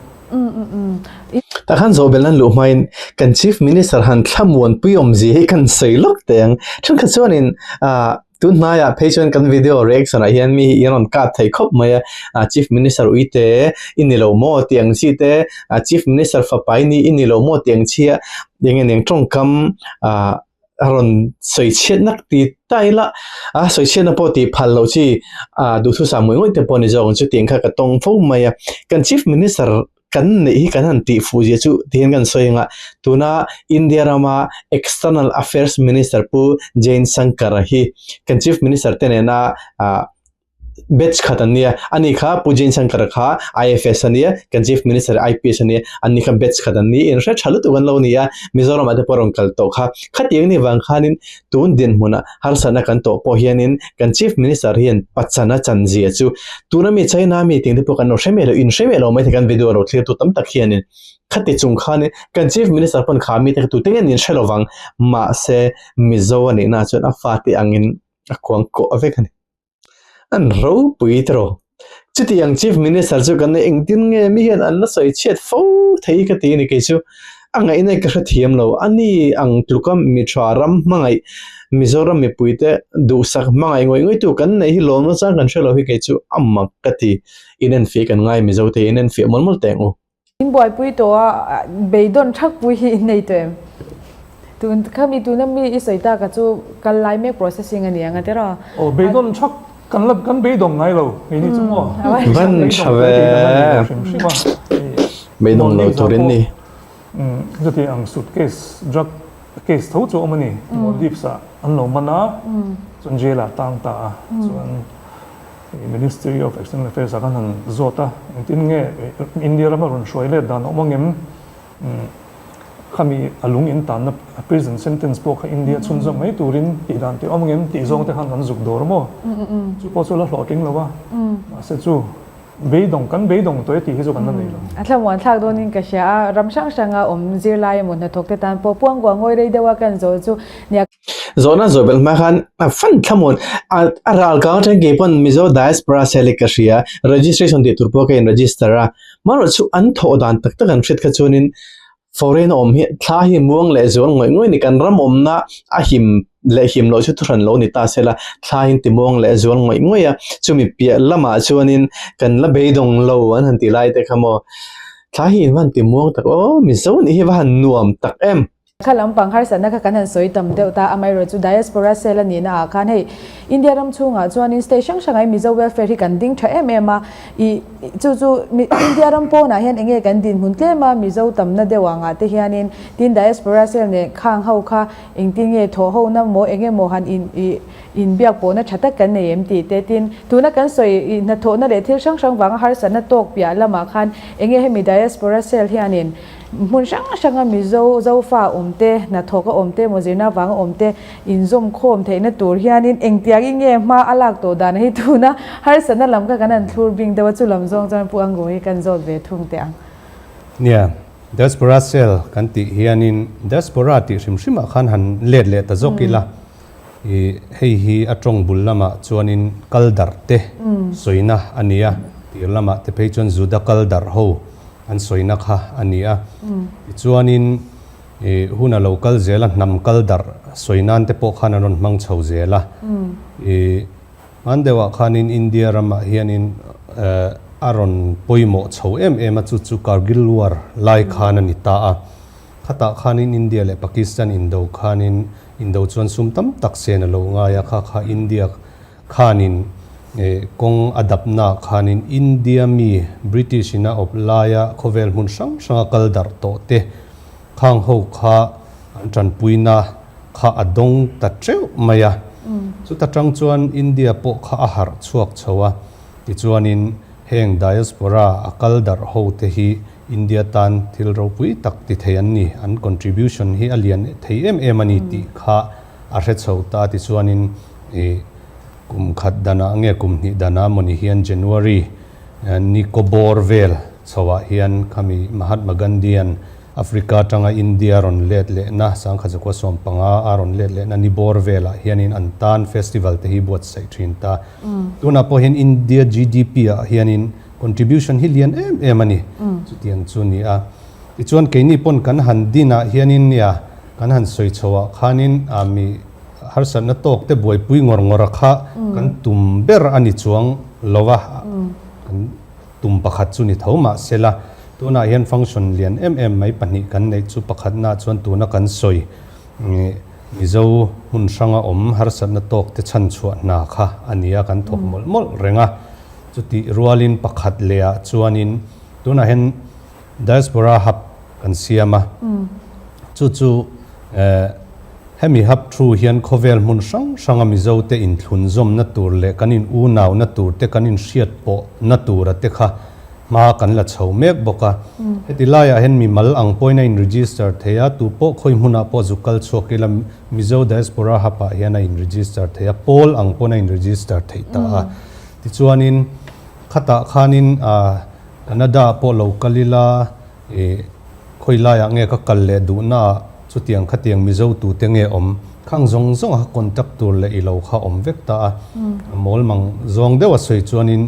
Tah khan zawhbel nan luh hmain kan Chief Minister han thlamuanpui awmzia hi kan sawi lawk teh ang. Thenkhat chuanin ah tun hnaiah phei chuan kan video reaction ah hian mi hi in rawn kap thei khawp mai a, ah Chief Minister uite i ni lo maw tih ang chi te, ah Chief Minister fapa i ni i ni lo maw tih ang chi a eng eng tawngkam ah a rawn sawi chhiat nak ti ta ila a sawi chhiatna pawh tih phal loh chi ah duhthusam ngawih ngawih te pawh ni zawk ang chu tih kha ka tawng fo mai a kan chief minister kan neih hi kan han tih fuh zia chu ti hian kan sawi ang a tuna India rama external affairs minister pu Jain Shankar hi kan chief minister te nena ah Batch khat an nia, ani kha Pu Jain Shankar kha IFS a nia, kan Chief Minister IPS a nia, anni kha batch khat an ni, inhre tha lutuk an lo ni a, Mizoram ah te pawh a rawn kal tawh kha. Khatiang ni vang khanin tun dinhmunah harsatna kan tawh pawh hianin kan Chief Minister hian pachana chanzia chu tuna mi China mi ting te pawh kan lo hre miah lo, inhre miah lo maithei kan video lo thlir tu tam tak hianin khati chung khanin kan Chief Minister pawn kha mi te kha tute nge an inhre lovang, mahse Mizo a nihna chuan a fate angin a kuang kawh vek a ni. An ropui tawh. Chutiang Chief Minister chu kan engtin nge mi hian an la sawi chhiat fo thei ka ti a ni kei chu. A ngaihna ka hrethiam lo. A ni ang tluka mi tha ram hmangaih Mizoram mipuite duhsak hmangaih ngawih ngawih tu kan neih hi lawmna chang kan hre lo hi kei chu a mak ka ti. Inenfiah kan ngai Mizote inenfiah mawlh mawlh teh ang u. In buaipui tawh a, beidawn thakpui hi in nei tawh em? Tun khami tuna mi i sawi tak a chu kal lai mek processing a ni ang a tiraw? Aw beidawn thak kan la kan beidawng ngai lo hei ni chu maw? Van tha ve. Beidawng lo turin ni. Chuti ang suitcase drug case tho chu a awm a ni. Maldives ah an lo man a, chuan jail ah tang ta a, chuan Ministry of External Affairs ah khan han zawt a, engtin nge India rama rawn hruai let dan a awm angem? Khami a lung in tanna prison sentence pawh kha India chhunzawm mai turin tih dan te awm angem tih zawng te khan kan zuk dawr maw? Chu pawh chu la hlawhtling lo a, mahse chu beidawng kan beidawng tawh e tih hi chu kan la nei lo. A thlamuan thlak dawnin ka hria a, ram hrang hranga awm zirlai emaw hnathawk te tan pawh puangkua ngawi rei deuha kan zawh chu nia. Zawhna zawh belh hma khan a fan thlamuan a a ral kang atang kei pawn Mizo Diaspora Cell hi ka hria registration tih tur pawh ka in register a amaherawh chu an thawh dan tak tak an hriat kha chuanin foreign a awm hi thla hi muang leh zual ngawih ngawih a ni kan ram awmna a him leh him loh chu thuhran lo ni ta sela thla hi ti muang leh zual ngawih ngawih a chumi piah lamah chuanin kan la beidawng lo an han ti lai te kha maw thla hi in va han ti muang tak aw Mizo nih hi va han nuam tak em. Kha lampang harsatna kha kan han sawi tam deuh ta, amaherawh chu Diaspora Cell a nihna ah khan hei India ram chhungah chuanin state hrang hrangah hi Mizo welfare hi kan ding tha em em a, ih chu chu India ram pawnah hian enge kan dinhmun tlem a Mizo tamna deuh angah te hianin tin Diaspora Cell nen khang ho kha engtin nge thawh ho na maw enge maw han in ih inbiak pawhna tha tak kan nei em tih te tin tuna kan sawi ih hnathawhna leh thil hrang hrang vanga harsatna tawk piah lamah khan enge hemi Diaspora Cell hianin Hmun hrang hranga Mizo Zofa awm te, hnathawk a awm te emaw zirna vanga awm te inzawm khawm theihna tur hianin engtiangin nge hma a lak tawh dan hi tuna harsatna lam kha kan han thlur bing deuh a, chu lam zawng chuan Pu Ango hi kan zawt ve thung teh ang. Nia, Diaspora Cell kan tih hianin Diaspora tih hrim hrimah khan han let leh ta zawk ila, i hei hi a tawng bul lamah chuanin kal darh te sawina a ni a, tir lamah te phei chuan Juda kal darh ho An sawina kha a ni a. Tichuanin i hun a lo kal zel a, hnam kal darh sawi nan te pawh khan an rawn hmang chho zel a. I hman deuhah khanin India ramah hianin a rawn pawimawh chho em em a, chu chu Kargil War lai khan a ni ta a. Khatah khanin India leh Pakistan indo khanin indo chuan sum tam tak sen a lo ngai a, kha kha India Khanin kawng a dapna khanin India mi British in a awp laia khawvel hmun hrang hranga kal darh tawh te khang ho kha an tanpuina kha a dawng ta teuh mai a. Chuta tang chuan India pawh kha a harh chhuak chho a, tichuanin heng diaspora a kal darh ho te hi India tan thil ropui tak ti thei an ni, an contribution hi a lian thei em em a ni tih kha a hre chho ta. Tichuanin ih kum khat danah nge kum hnih danah mawni hian January ni kaw bawr vel chhoah hian khami Mahatma Gandhi-a'n Africa atanga India rawn let lehna, sangkhat zakua 15 a rawn let lehna ni bawr velah hianin an tan festival te hi buatsaih thin ta. Tunah pawh hian India GDP ah hianin contribution hi lian em em a ni. Chutiang chu ni a. Tichuan keini pawn kan han din ah hianin nia kan han sawi chho ah khanin ah mi harsatna tawk te buaipui ngawr ngawr a kha kan tum ber a ni chuang lo a. Kan Tum pakhat chu ni tho mah sela, tunah hian function lian em em mai pahnih kan neih chu pakhatna chuan tuna kan sawi Mizo hmun hranga awm harsatna tawk te chhan chhuah hna kha a ni a, kan thawk mawlh mawlh reng a. Chutih rualin pakhat lehah chuanin tunah hian Diaspora Hub kan siam a, chu chu Hemi hap thu hian khawvel hmun hrang hranga Mizote inthlunzawmna tur leh kan in unauna tur te kan inhriat pawhna tura te kha hma kan la chho mek bawk a. Heti laiah hian mimal ang pawhin a in register thei a, tu pawh khawi hmunah pawh zuk kal chhuak ila Mizo Diaspora Hub ah hian a in register thei a, pawl ang pawn a in register theih ta a. Tichuanin khatah khanin Canada ah pawh lo kal ila, Ih, khawi laiah nge ka kal leh duhna ah chutiang khatiang Mizo tute nge awm? Khang zawng zawng a contact tur leh i lo kha awm vek ta a. A mawl mang zawng deuh a sawi chuanin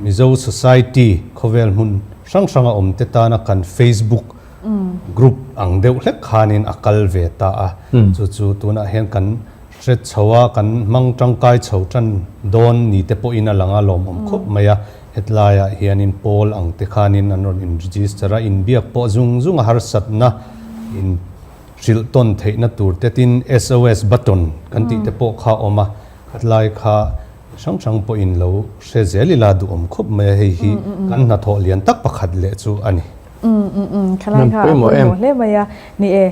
Mizo society khawvel hmun hrang hrang a awm te tana kan Facebook group ang deuh hlek khanin a kal ve ta a. Chu chu tunah hian kan hre chho a, kan hmang tangkai chho tan dawn ni te pawhin a lang a lawmawm khawp mai a. Hetlaiah hianin pawl ang te khanin an rawn in register a, inbiak pawh zung zung a harsatna in hrilh tawn theihna tur te tin SOS button kan tih te pawh kha a awm a, khatlai kha hrang hrang pawhin lo hre zel ila duhawm khawp mai a, hei hi kan hnathawh lian tak pakhat leh chu a ni. Umm umm umm khalai kha a pawimawh hle mai a, ni e,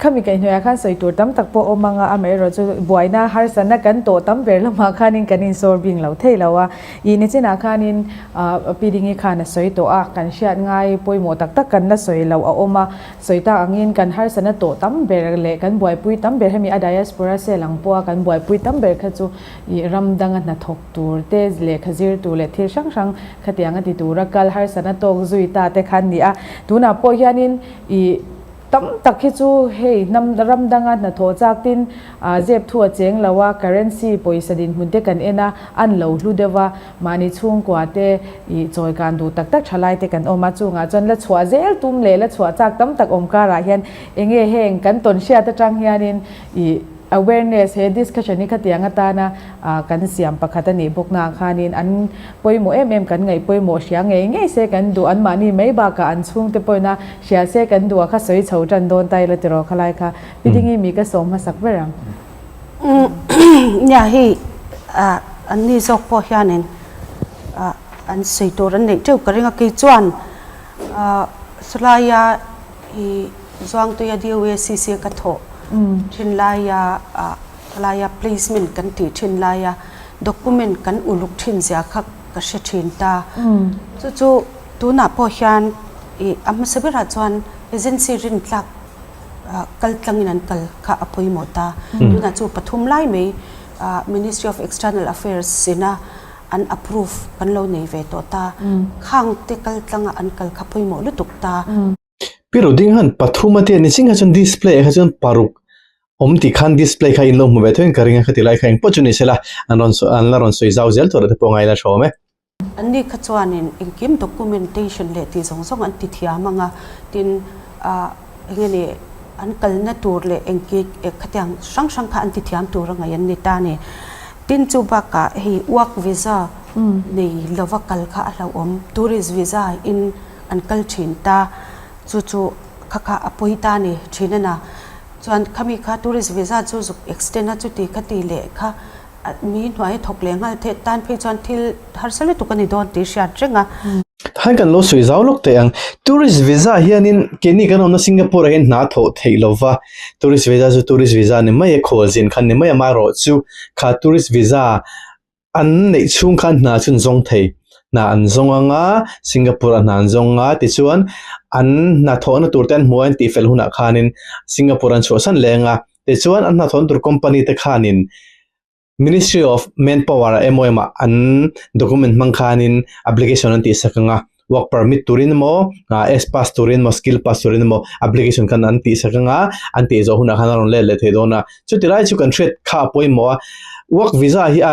khami kaihhnawih ah khan sawi tur tam tak pawh a awm ang a, amaherawh chu buaina harsatna kan tawh tam ber lamah khanin kan insawr bing lo thei lo a, ih nichinah khanin Pi Dingi khan a sawi tawh a, kan hriat ngai pawimawh tak tak kan la sawi loh a awm a, sawi tak angin kan harsatna tawh tam ber leh kan buaipui tam ber hemi a diaspora cell ang pawha kan buaipui tam ber kha chu ih ram danga hnathawk tur te lehkha zir tur leh thil hrang hrang Khatiang a ti tura kal harsatna tawk zui ta te khan ni a. Tunah pawh hianin ih tam tak hi chu hei hnam ram danga hnathawh chak tin ah zep thu a cheng lo a, currency pawisa dinhmun te kan en a, an lo hlu deuh a, mahni chhungkua te ih chawi kan duh tak tak thalai te kan awm a, chungah chuan la chhuah zel tum leh la chhuah chak tam tak awm karah hian enge heng kan tawn hriat atang hianin ih Awareness, He discussion hi khatiang atana kan siam pakhat a nih bawk naah khanin an pawimawh em em kan ngaih pawimawh hria ngei ngei se kan duh an mahni mai bakah an chhungte pawina hria se kan duh a kha sawi chho tan dawn ta ila tiraw khalai kha Pi Dingi mi ka sawm hmasak ber ang. Nia hei an ni zawk pawh hianin an sawi tur an neih teuh ka ring a kei chuan sawlaia I Zuangtuia DOACC ka thawh thin laia khalaia placement kan tih thin laia document kan uluk thin zia kha ka hre thin ta. Chu chu tunah pawh hian i a hmasa berah chuan agency rintlak kal tlangin an kal kha a pawimawh ta. Tunah chu pathum lai mai Ministry of External Affairs ina an approve kan lo nei ve tawh ta, khang te kal tlanga an kal kha pawimawh lutuk ta. Pi Roding han pathum a tia ni ching kha chuan display ah kha chuan paruk awm tih khan display kha in lo hmu ve theuhin ka ring a khati lai kha engpawh chu ni sela an rawn an la rawn sawi zau zel tur ah te pawh ngai la hrawm e. An ni kha chuanin engkim documentation leh tih zawng zawng an ti thiam ang a, tin ah eng nge ni an kalna tur leh engki khatiang hrang hrang kha an ti thiam tur a ngaih an ni ta a ni. Tin chu bakah hei work visa nei lova kal kha a hlauhawm, tourist visa in an kal thin ta, chu chu kha kha a pawi ta a ni thin a na. Chuan khami kha tourist visa chu zuk extend a chuti kha ti leh kha mi hnuai a thawk leh nghal theih tan phei chuan thil harsa lutuk a ni dawn tih hriat reng a. Khan kan lo sawi zau lawk teh ang, tourist visa hianin keini kan awmna Singapore ah hian hna thawh theih lova, tourist visa chu tourist visa ni mai a, khawl zin khan ni mai a, amaherawhchu kha tourist visa an neih chhung khan hna chu an zawng thei. hna an zawng anga Singapore ah hna an zawng anga tichuan an hnathawhna tur te an hmuh a an tihfel hunah khanin Singapore an chhuahsan leh anga tichuan an hnathawhna tur company te khanin Ministry of Manpower ah emaw emaw an document hmang khanin application an tihsak ang a, work permit turin emaw S pass turin emaw skill pass turin emaw application khan an tihsak ang a, an tih zawh hunah khan a rawn let leh thei dawn a. Chuti lai chu kan hriat kha a pawimawh a, work visa hi a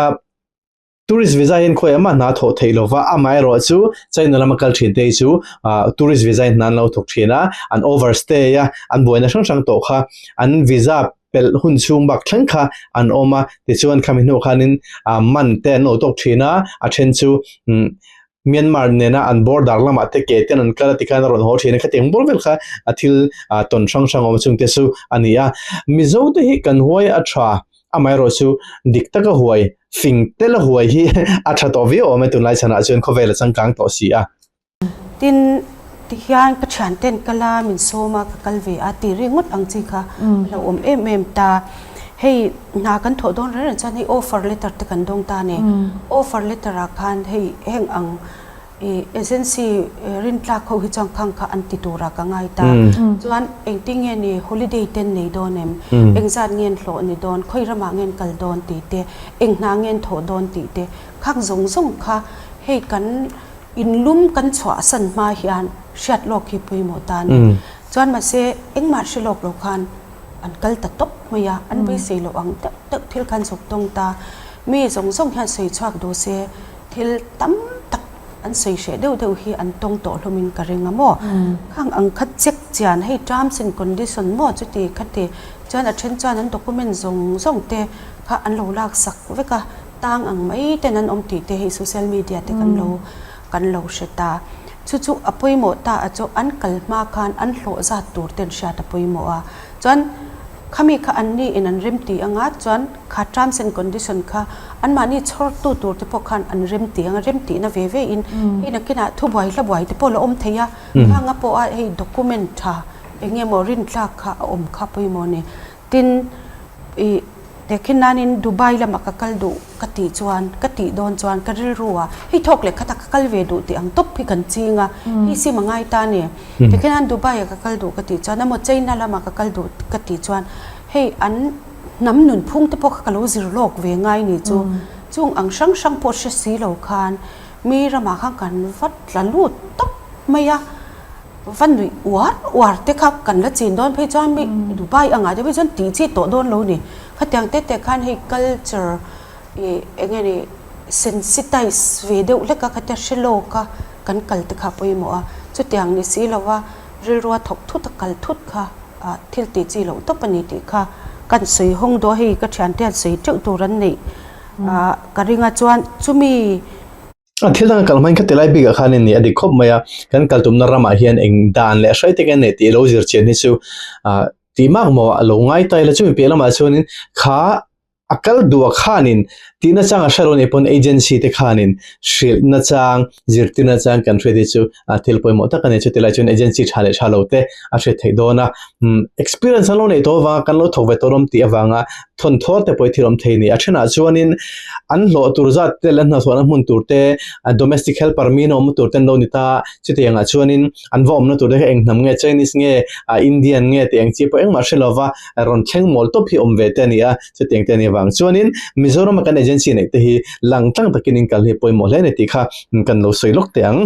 tourist visa hian khawiah mah hna a thawh theih lo va, amaherawh chu China lama kal thin te hi chu tourist visa in hna an lo thawk thin a, an overstay a, an buaina hrang hrang tawh kha an visa pelh hun chhung bak thleng kha an awm a, tichuan khami hnuah khanin ah man te an lo tawk thin a, a then chu umm Myanmar nena an border lamah te ke ten an kal a tikhan a rawn haw thin a, khatiang bawr vel kha a thil ah tawn hrang hrang a awm chungte chu a ni a. Mizo te hi kan huai a tha, amaherawh chu dik taka huai, fing tela huai hi a tha tawh viau awm e tunlai chhanah chuan khawvel a changkang tawh si a. Tin, tihian ka thianten kal a, min sawm a, ka kal ve a tih ringawt ang chi kha a lo awm em em ta. Hei hna kan thawh dawn reng reng chuan hei offer letter te kan dawng ta a ni. Offer letter ah khan hei heng ang ih agency rintlak ho hi chuan khang kha an ti turah ka ngai ta. Chuan engtin nge ni holiday te an nei dawn em? Engzat nge an hlawh ni dawn? Khawi ramah nge an kal dawn tih te, eng hna nge an thawh dawn tih te khang zawng zawng kha hei kan In lum kan chhuahsan hma hian hriat lawk hi pawimawh ta a ni. Chuan mahse engmah hre lawk lo khan an kal ta tawp mai a, an beisei loh ang deuh deuh thil khan zuk tawng ta. Mi zawng zawng hian sawi chhuak duh se thil tam tak an sawi hreh deuh deuh hi an tawng tawh hlawmin ka ring a maw. Khang ang kha check chian hei terms and condition maw chuti khati chuan a then chuan an document zawng zawng te kha an lo laksak vek a. Tang ang mai ten an awm tih te hei social media te kan lo kan lo hre ta. Chu chu a pawimawh ta a chu an kal hma khan an hlawh zat tur ten hriat a pawimawh a. Chuan khami kha an ni in an rem ti anga chuan kha terms and condition kha anmahni chhawr tu tur te pawh khan an rem ti anga rem tihna ve ve in hei nakinah thubuai hlabuai te pawh la awm thei a. Khanga pawh a hei document tha eng nge maw rintlak kha a awm kha pawimawh a ni. Tin, ih, tehkhin nanin Dubai lamah ka kal duh ka tih chuan, ka tih dawn chuan ka rilru a, hei thawk leh khatah ka kal ve duh tih ang tawp hi kan ching a, hei sim a ngai ta a ni. Tehkhin nan Dubai ah ka kal duh ka tih chuan emaw China lamah ka kal duh ka tih chuan hei an hnam nunphung te pawh kha ka lo zir lawk ve ngai ni chu. Chung ang hrang hrang pawh hre si lo khan mi ramah khan kan va tla lut tawp mai a. Va nuih uar uar te kha kan la chin dawn phei chuan mi Dubai angah te phei chuan tih chi tawh dawn lo ni. Khatiang te te khan hei culture ih eng nge ni sensitize ve deuh hlek a khatia hre lawk a kan kal te kha pawimawh a. Chutiang ni si lova rilrua thawk thut a kal thut kha ah thil tih chi loh tawp a ni tih kha kan sawi hawng duh a hei ka thiante an sawi teuh tur an neih ah ka ring a chuan chumi A thil dang a kal hmain kha tilai bikah khan in nih a dik khawp mai a, kan kal tumna ramah hian eng dan leh hrai te kan neih tih lo zir chian hi chu ah tih mak maw a lo ngai ta ila chumi piah lamah chuanin kha a kal duh a khanin tih nachang a hre lo anih pawn agency te khanin hrilh nachang zirtir nachang kan hriat hi chu a thil pawimawh tak a ni chuti lai chuan agency tha leh tha lo te a hriat theih dawn a umm experience an lo neih tawh avanga kan lo thawk ve tawh lawm tih avanga thawn thawr te pawh hi thil awm thei a ni a thenah chuanin an hlawh tur zat te leh an hnathawhna hmun tur te domestic helper mi an awmna tur te an lo ni ta chutiang ah chuanin an va awmna tur te kha eng hnam nge Chinese nge ah Indian nge tih ang chi pawh engmah hre lova rawn thleng mawl tawp hi awm ve te a ni a chutiang te a nih avang chuanin Mizoram a kan agency neih te hi lang tlang takin in kal hi pawimawh hle a ni tih kha kan lo sawi lawk teh ang.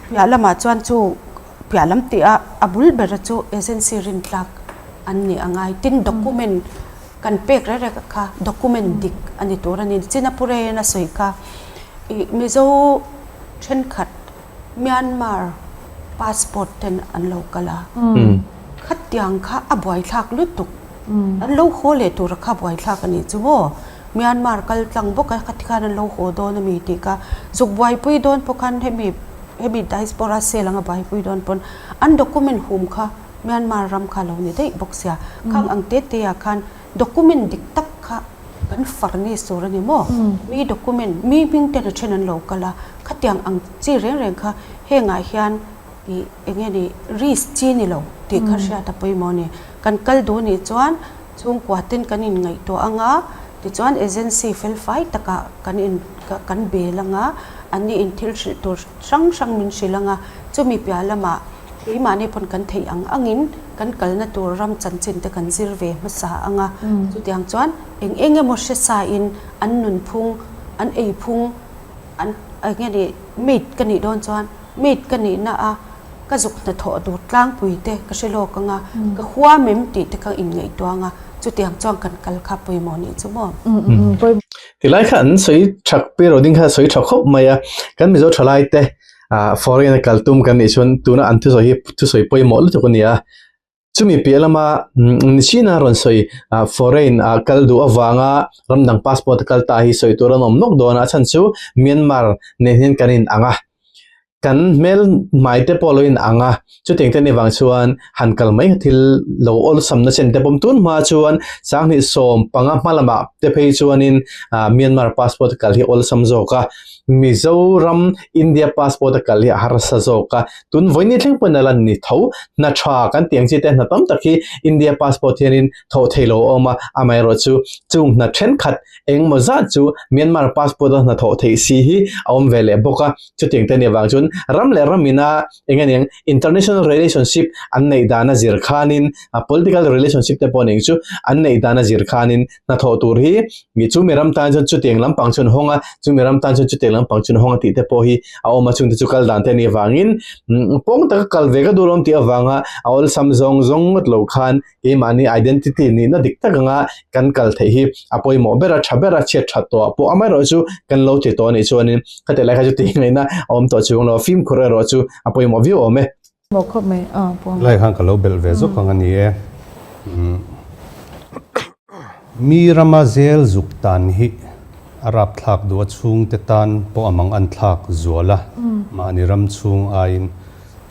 Piah lamah chuan chu piah lam tih a a bul bera chu agency rintlak an nih a ngai. Tin document kan pek reng reng kha document dik a ni tur a ni. Chinapure in a sawi kha ih Mizo thenkhat Myanmar passport ten an lo kal a, khatiang kha a buaithlak lutuk. An lo haw leh tura kha buaithlak a nih chu maw? Myanmar kal tlang bawk a, khati khan an lo haw dawn a mi tih kha zuk buaipui dawn pawh khan hemi hemi diaspora cell anga buaipui dawn pawn an document hum kha Myanmar ram kha a lo ni daih bawk sia. Khang ang te te ah khan document dik tak kha kan furnish tur a ni maw? Mi document mi hming ten a then an lo kal a, khatiang ang chi reng reng kha hengah hian ih eng nge ni risk chi ni lo tih kha hriat a pawimawh a ni. Kan kal duh nih chuan chhungkua ten kan inngaihtuah anga. Tichuan agency felfai takah kan in kan bel anga, anni in thil hrilh tur hrang hrang min hrilh anga, chumi piah lamah keimahni pawn kan theih ang angin kan kalna tur ram chanchin te kan zir ve hmasa anga, chutiang chuan eng eng emaw hre sa in an nunphung, an eiphung, an eng nge ni maid ka nih dawn chuan maid ka nihna a ka zuk hnathawh tur tlangpui te ka hre lawk anga ka huam em tih te kha inngaihtuah anga chutiang chuan kan kal kha pawimawh nih chu maw. Tilai kha an sawi thak pi roding kha sawi tha khawp mai a, kan Mizo thalai te ah foreign a kal tum kan nih chuan tuna an thusawi hi thusawi pawimawh lutuk a ni a. Chumi piah lama Nichina rawn sawi foreign a kal duh avanga ram dang passport a kal ta hi sawi tur an awm nawk dawn a, a chhan chu Myanmar nen hian kan in ang a, kan hmel hmai te pawh lo in ang a, chutiang te ni vang chuan han kal mai kha thil lo awlsamna chen te pawm tun hma chuan sanghnih 15 hma lamah te phei chuanin Myanmar passport a kal hi awlsam zawk a, Mizoram India passport a kal hi a harsa zawk a. Tun vawiin thleng pawhin a lan ni tho. Hna tha kan tih ang chi te hna tam tak hi India passport hianin thawh thei lo a awm a, amaherawhchu chung hna thenkhat engemaw zat chu Myanmar passport a hna thawh theih si hi a awm ve leh bawk a. Chutiang te nih avang chuan ram leh ram ina eng aniang international relationship an neih dan a zir khanin political relationship te pawh ning chu an neih dan a zir khanin hnathawh tur hi mi chu mi ram tan chuan chutiang lampang chuan hawng a, chu mi ram tan chuan chutiang lampang chuan hawng a tih te pawh hi a awm a, chungte chu kal dan te a nih avangin pawng taka kal ve ka duh lawm tih avanga a awlsam zawng zawng ngawt lo khan keimahni identity nihna dik tak anga kan kal theih hi a pawimawh ber a, tha ber a, chhiat that tawh ah pawh amaherawh chu kan lo ti tawh a nih chuanin khatiang lai kha chu tih ngaihna a awm tawh chuang lo a, fimkhur erawh chu a pawimawh viau awm e. Maw khawp mai a puang. Lai khan ka lo belh ve zawk ang a ni e. Mi rama zel zuk tan hi a rap thlak duh a chhungte tan pawh a mang an thlak zual a, mahni ram chhung aiin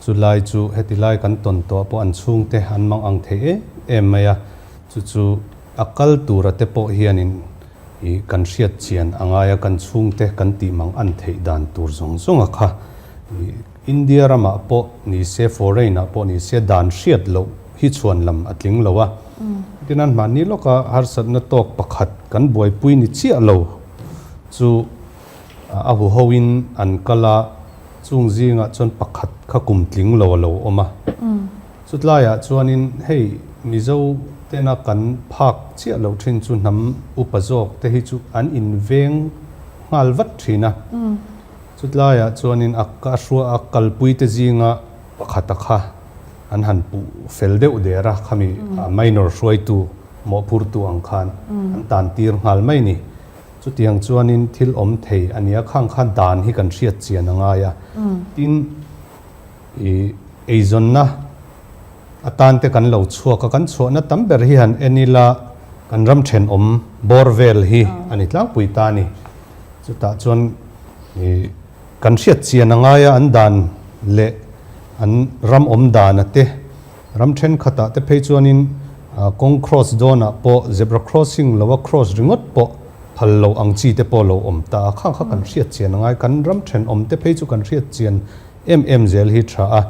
chu lai chu heti lai kan tawn tawh pawh an chhungte an mang ang thei em em mai a, chu chu a kal tura te pawh hianin i kan hriat chian a ngai a, kan chhungte kan tih mang an theih dan tur zawng zawng a kha i India ramah pawh ni se, foreign ah pawh ni se dan hriat loh hi chhuan lam a tling lo a. Tinan mahni lawka harsatna tawk pakhat kan buaipui ni chiah lo chu a huhoin an kal a, chung zingah chuan pakhat kha kum tling lo a lo awm a. Chutlaiah chuanin hei Mizo tena kan phak chiah loh thin chu hnam upa zawk te hi chu an inveng nghal vat thin a. Chutlaiah chuanin a ka hrua a kalpuite zinga pakhata kha an han puh fel deuh der a, khami minor hruaitu mawhphurtu ang khan an tantir nghal mai ni. Chutiang chuanin thil awm thei a nia, khang kha dan hi kan hriat chian a ngai a. Tin, i eizawnna atan te kan lo chhuak a, kan chhuahna tam ber hi han en ila kan ram thenawm bawr vel hi a ni tlangpui ta a ni. Chutah chuan ih kan hriat chian a ngai a, an dan leh an ram awm dana te, ram thenkhatah te phei chuanin kawng cross dawnah pawh zebra crossing loa cross ringawt pawh phal lo ang chi te pawh lo awm ta a, khang kha kan hriat chian a ngai. Kan ram thenawm te phei chu kan hriat chian em em zel hi tha a,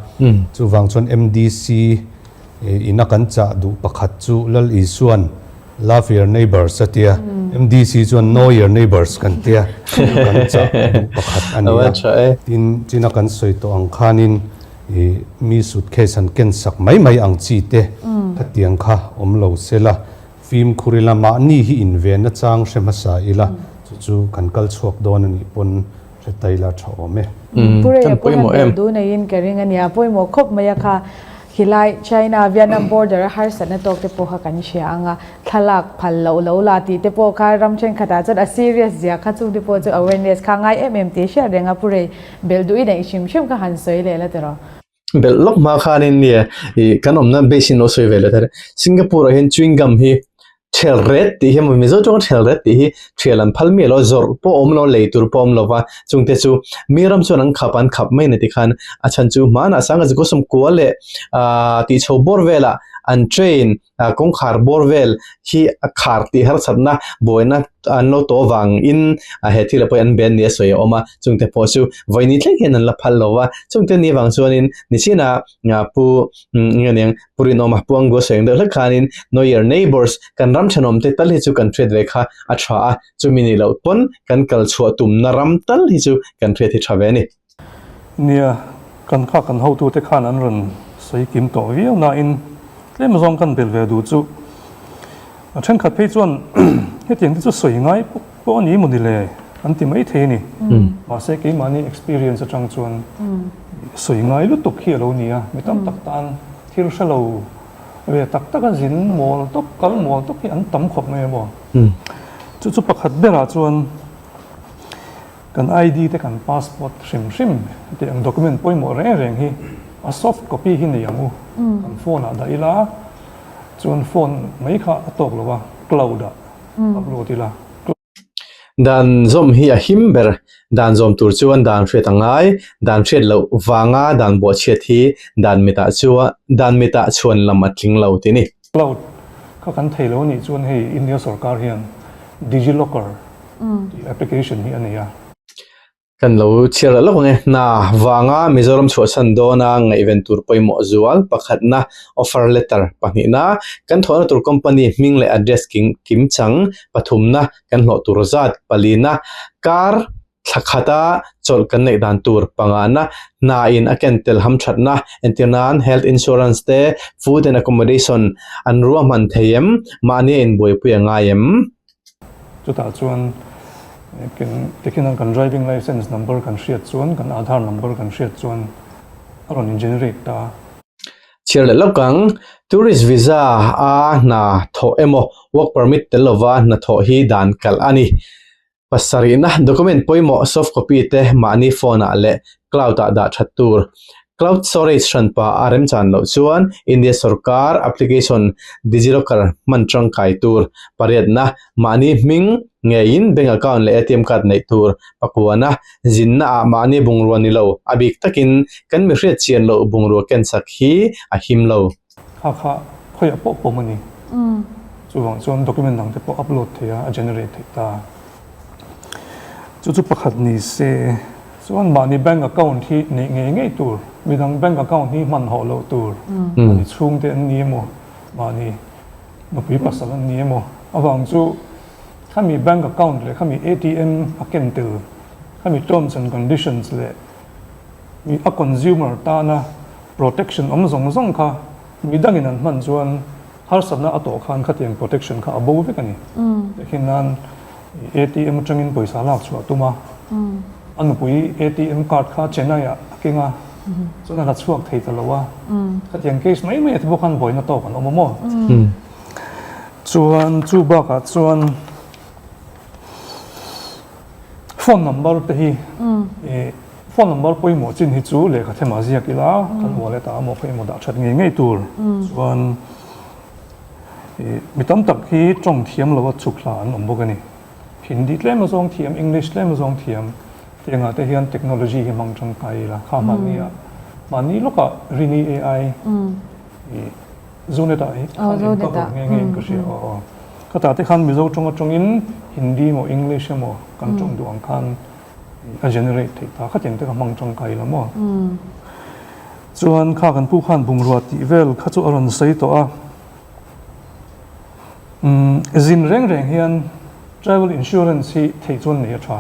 chuvang chuan MDC ina kan chah duh pakhat chu Lal Isuan Love your neighbours a tia, MDC chuan know your neighbours kan tia, chu kan chah duh pakhat a ni a. Tin, china kan sawi tawh ang khanin ih mi suitcase han ken sak mai mai ang chi te khatiang kha awm lo se la, fimkhur ila mahni hi invenna chang hre hmasa ila, chu chu kan kal chhuak dawn a nih pawn hre ta ila tha awm e. Pu Rei a pawhin a bel dun aiin ka ring a nia, pawimawh khawp mai a kha. Khilai China Vietnam border a harsatna tawk te pawh kha kan hria ang a, thlalak phal loh lo la tih te pawh kha ram thenkhatah chuan a serious zia kha chung te pawh chu awareness kha ngai em em tih hriat reng a Pu Rei belh duh i neih hrim hrim kha han sawi leh la tiraw. Belh lawk hma khanin nia ih kan awmna base in lo sawi ve leh thei. Singapore ah hian chewing gum hi Thial ret tih hi maw Mizo tawng thial ret tih hi thial an phal miah lo a, zawrh pawh a awm lo, lei tur pawh a awm lo va, chungte chu mi ram chuan an khap an khap mai na tikhan a chhan chu hmanah sanga zikhaw sawmkua leh aah tih chho bawr velah an train ah kawngkhar bawr vel hi a khar tih harsatna buaina an lo tawh avangin ah he thil ah pawh hi an ben ni a sawi a awm a, chungte pawh chu vawiin thleng hian an la phal lo va, chungte ni avang chuanin nichinah pu nge niang Pu Rinawma Puanggua sawi ang deuh hlek khanin Know your neighbours kan ram. ram thenawmte tal hi chu kan hriat ve kha a tha a, chumi nih loh pawn kan kal chhuah tumna ram tal hi chu kan hriat hi tha ve a ni. Nia, kan kha kan hotute khan an rawn sawi kim tawh viau nain tlem zawng kan bel ve duh chu a thenkhat phei chuan hetiang te chu sawi ngai pawh a ni maw ni le an ti mai thei a ni. Mahse keimahni experience atang chuan sawi ngai lutuk hi a lo ni a, mi tam tak tan thil hre lo ve tak tak a zin mawl tawp kal mawl tawp hi an tam khawp mai a maw. Chu chu pakhat berah chuan Kan ID te kan passport hrim hrim tih ang document pawimawh reng reng hi a soft copy hi nei ang u. Kan phone ah dah ila chuan phone mai kha a tawk lo a, cloud ah upload ila. Dan zawm hi a him ber, dan zawm tur chuan dan hriat a ngai, dan hriat loh vanga dan buahchhiat hi dan mitah chuan dan mitah chhuan lam a tling lo tih a ni. Cloud kha kan thei lo anih chuan hei India sorkar hian DigiLocker tih application hi a nei a. Kan lo chhiar leh lawk ang e. Hna vanga Mizoram chhuahsan dawna ngaihven tur pawimawh zual pakhatna offer letter pahnihna kan thawhna tur company hming leh address kim chang pathumna kan hlawh tur zat palina kar Thla khata chawlh kan neih dan tur pangana hna in a ken tel ham thatna entir nan health insurance te food and accommodation an ruahman thei em? Mahni a inbuaipui a ngai em? Chutah chuan tikhian kan driving licence number kan hriat chuan kan Aadhaar number kan hriat chuan a rawn in generate ta. Chhiar leh lawk ang, tourist visa a hna thawh emaw work permit tel lova hna thawh hi dan kalh a ni. Pasarihna, document pawimawh soft copy te mahni phone ah leh cloud ah dah that tur. Cloud storage hranpa a remchan loh chuan India sorkar application DigiLocker hman tangkai tur. Pariatna, mahni hming ngeiin bank account leh ATM card neih tur. Pakuana, zinna ah mahni bungrua ni lo, a bik takin kan mi hriat chian loh bungrua kensak hi a him lo. Kha kha khawiah pawh pawm a ni. Chuvang chuan document dang te pawh upload thei a, a generate theih ta. Chu chu pakhat ni se, chuan mahni bank account hi neih ngei ngei tur, midang bank account hi hman hawh loh tur, mahni chhungte an ni emaw, mahni nupui pasal an ni emaw avang chu khami bank account leh khami ATM a ken tel, khami terms and conditions leh mi a consumer tana protection awm zawng zawng kha midangin an hman chuan harsatna a tawh khan khatiang protection kha a bo vek a ni. Tehkhin nan ATM atangin pawisa lak chhuah tum a, a nupui ATM card kha Chennai ah a keng a, chuan a la chhuak thei ta lo a, khatiang case mai mai a ti bawk khan buaina tawk an awm a maw? Chuan chu bakah chuan Phone number te hi phone number pawimawh chin hi chu lehkha themah ziak ila kan wallet ah emaw kha emaw dah that ngei ngei tur chuan mi tam tak hi tawng thiam lo a chhuk hla an awm bawk a ni. Hindi tlem azawng thiam, English tlem azawng thiam tiangah te hian technology hi hmang tangkai ila kha mahni ah mahni lawkah Rini AI Zonet ah hi khan in cover nghe nghe in ka hria aw aw. Khatah te khan Mizo tawng atangin Hindi emaw English emaw kan tawng duh ang khan a generate theih ta khatiang te kha hmang tangkai la maw. Chuan kha kan pu khan bungrua tih vel kha chu a rawn sawi tawh a. Umm zin reng reng hian travel insurance hi theih chuan nei a tha.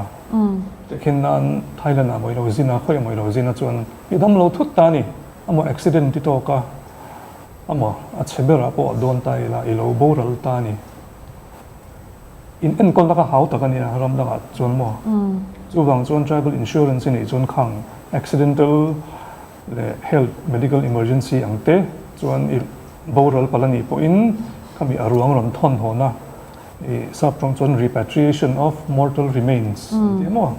Tehkhin nan Thailand ah mawi lo zin a khawiah mawi lo zin a chuan i dam lo thut ta a ni. Amaw accident ti tawk a. Amaw, a chhe berah pawh a dawn ta ila, i lo boral ta a ni. In enkawlna kha hau tak a nia ram dangah chuan maw? Chuvang chuan travel insurance i neih chuan khang accidental leh health medical emergency ang te chuan i boral palh a nih pawhin khami a ruang rawn thawn hawna i sap tawng chuan repatriation of mortal remains an ti a maw?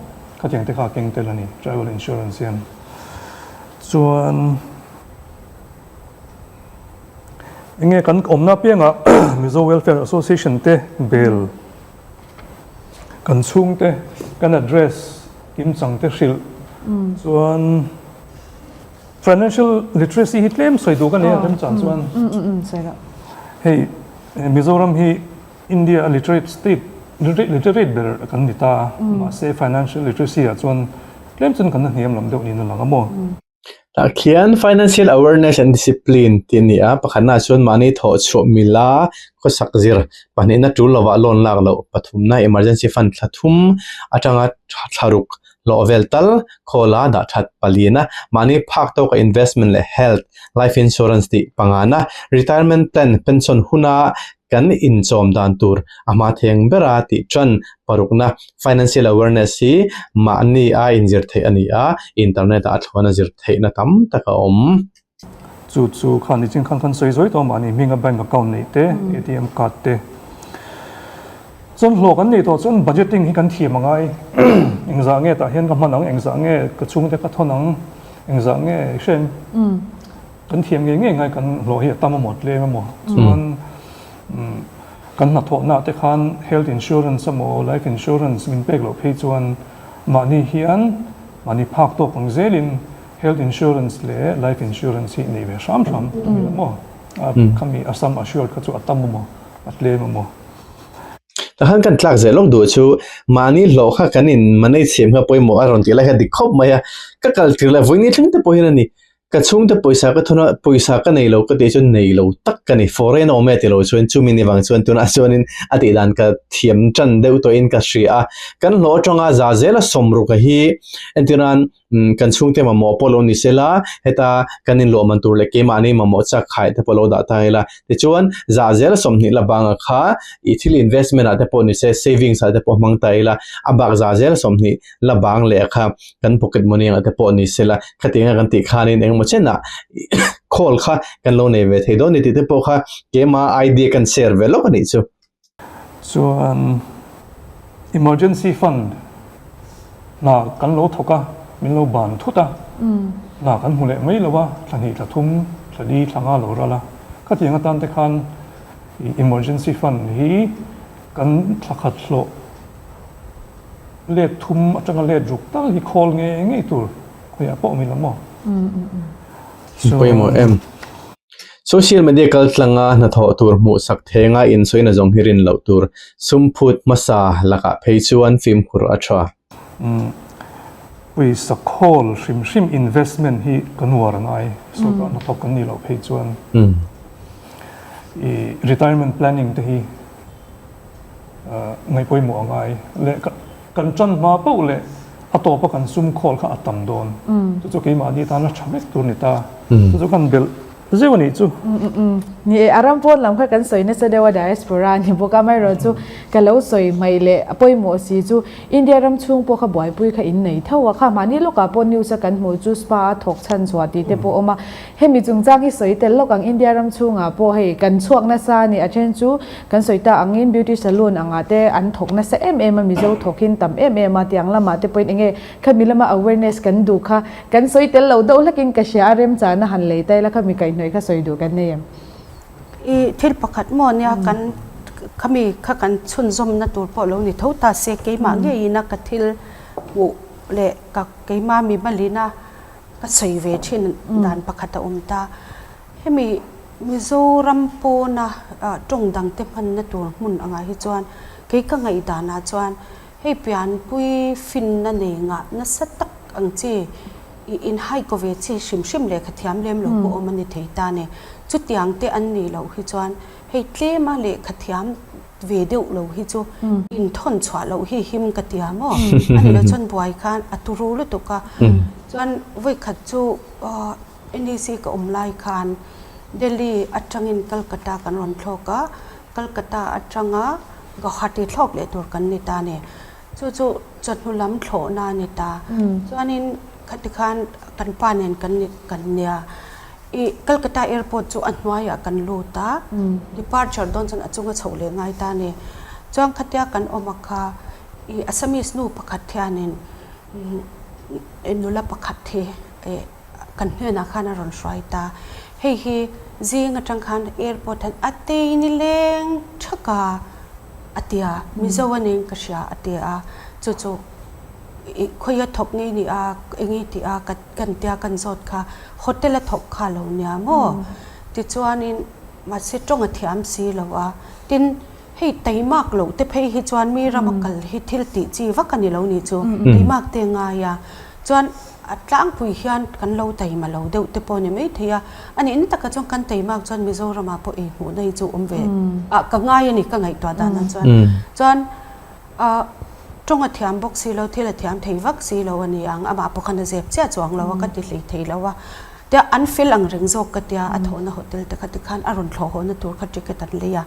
Khatiang te kha a keng tel a ni travel insurance hian. Chuan. Enge kan awmna apiangah Mizo Welfare Association te bel kan chhungte kan address kimchang te hrilh chuan financial literacy hi tlem sawi duh ka nei a remchan chuan hei Mizoram hi India a literate state literate ber kan ni ta mahse financial literacy ah chuan tlem chuan kan la hniam lam deuh niin a lang a maw. Tah khian Financial Awareness and Discipline tih a ni a, pakhatnaah chuan mahni thawh chhuah mila khawsak zir, pahnihna tul lovah loan lak loh, pathumna emergency fund thla thum atanga thla ruk hlawh vel tal khawla dah that palina, mahni phak tawka investment leh health, life insurance tih pangana, retirement plan, pension huna kan inchawm dan tur a hma theng bera tih tan parukna financial awareness hi mahni a inzir theih a ni a, internet ah a thluan a zir theihna tam tak a awm. Chu chu khan nichin khan kan sawi zawi tawh a, mahni hminga bank account neih te, ATM card te chuan hlawh kan neih tawh chuan budgeting hi kan thiam a ngai. Engzah nge tah hian ka hman ang, engzah nge ka chhungte ka thawn ang, engzah nge i hre em? Kan thiam ngei ngei ngai kan hlawh hi a tam emaw tlem emaw chuan kan hnathawhna te khan health insurance emaw life insurance min pek loh phei chuan mahni hian mahni phak tawk ang zelin health insurance leh life insurance hi nei ve hram hram tum ila maw khami a sum assured kha chu a tam emaw a tlem emaw. Tahan kan tlak zel lawk duh chu mahni hlawh kha kan in manage thiam kha pawimawh a rawn tih lai kha dik khawp mai a, ka kal tir leh vawiin thleng te pawh hian a ni. Ka chhungte pawisa ka thun a, pawisa ka nei lo ka tih chuan nei lo tak ka ni. Foreign a awm e ti lo chuan chumi ni vang chuan tunah chuanin a tih dan ka thiam tan deuh tawhin ka hria a. Kan hlawh atanga za zela sawmruka hi entirnan kan chhungte mamawh pawh lo ni sela, heta kan inluah man tur leh keimahni mamawh chak khai te pawh lo dah ta ila. Tichuan za zela 20 la banga kha i thil investment ah te pawh ni se, savings ah te pawh hmang ta ila, a bak za zela 20 la bang leh kha kan pocket money angah te pawh ni sela khatianga kan tih khanin engemaw chenah call kha kan lo nei ve thei dawn ni tih te pawh kha keima idea kan share ve lawk a nih chu. Chuan emergency fund hna kan lo thawk a, min lo ban thut a, hna kan hmu leh mai lo a, thla hnih thla thum thla li thla nga lo ral a, khatiang atan te khan emergency fund hi kan thla khat hlawh Let thum atanga let ruk tal hi khawl ngei ngei tur khawiah pawh awm ila maw? Pawimawh em? Social media kal tlanga hnathawh tur hmuhsak thenga insawi nazawng hi rin loh tur sum phut hmasa lakah phei chuan fimkhur a tha. Pawisa khawl hrim hrim investment hi kan uar a ngai, sorkar hnathawk kan nih loh phei chuan i retirement planning te hi ngaih pawimawh a ngai leh kan tan hma poh leh a tawpa kan sum khawl kha a tam dawn. Chu chu keimahni tana tha vek tur ni ta. Chu chu kan belh zeuh a nih chu. Ni e, a ram pawn lam kha kan sawi nasa deuh a diaspora a ni bawk a, amaherawhchu ka lo sawi hmaih leh a pawimawh si chu India ram chhung pawh kha buaipui kha in nei tho a, kha mahni lawkah pawh news a kan hmuh chu spa a thawk chhan chhuah tih te pawh a awm a, Hemi chungchang hi sawi tel lawk ang India ram chhungah pawh hei kan chhuak nasa a ni, a then chu kan sawi ta angin beauty salon angah te an thawk nasa em em a, Mizo thawk hin tam em em a, tiang lamah te pawhin enge khami lama awareness kan duh kha kan sawi tel lo deuh hlakin ka hria a, remchana han lei ta ila khami kaihhnawih kha sawi duh kan nei em? I thil pakhat maw nia kan khami kha kan chhunzawmna tur pawh lo ni tho ta se keimah ngeiin a ka thil hmuh leh ka keimah mi malina Ka sawi ve thin dan pakhat a awm ta. Hemi Mizoram pawna tawng dangte hmanna tur hmun angah hi chuan kei ka ngaihdanah chuan hei pianpui finna nei ngah nasa tak ang chi i inhai kaw ve chi hrim hrim lehkha thiam lem lo pawh awm a ni thei ta ni. Chutiang te an nih loh hi chuan hei tlema lehkha thiam ve deuh lo hi chu inthawn chhuah loh hi him ka ti a maw? A nih loh chuan buai khan a turu lutuk a. Chuan vawikhat chu NEC ka awm lai khan Delhi atangin Calcutta kan rawn thlawk a, Calcutta atanga Guwahati thlawk leh tur kan ni ta a ni. Chu chu chawhnu lam thlawhna a ni ta. Chuanin khati khan kan pa nen kan kan nia. I Calcutta airport chu a hnuaiah kan lut a, departure dawn chuan a chunga chhoh leh ngai ta a ni. Chuan khatia kan awm a kha i Assamese nu pakhat hianin nula pakhat hi kan hnenah khan a rawn hruai ta. Hei hi zing atang khan airport hian a tei ni leng thak a a ti a, Mizo a ning ka hria a ti a, chu chu i khawia thawk ngei ni a eng i tih a ka Kan tia kan zawt kha hotel a thawk kha lo nia maw? Tichuanin mahse tawng a thiam si lo a, tin hei teimak loh te phei hi chuan mi rama kal hi thil tih chi vak a ni lo ni chu, teimak te ngai a. Chuan a tlangpui hian kan lo taima lo deuh te pawh a ni maithei a, a nihna takah chuan kan taimak chuan Mizoramah pawh ei hmuhna hi chu awm ve ah ka ngai a ni ka ngaihtuah danah chuan. Chuan ah tawng a thiam bawk si lo, thil a thiam thei vak si lo a ni ang, amah pawh khan a zep chiah chuang lo a, ka ti hlei thei lo a. Tia an fel ang reng zawk ka tia, a thawhna hotel te kha tikhan a rawn thlawh hawhna tur kha ticket an lei a,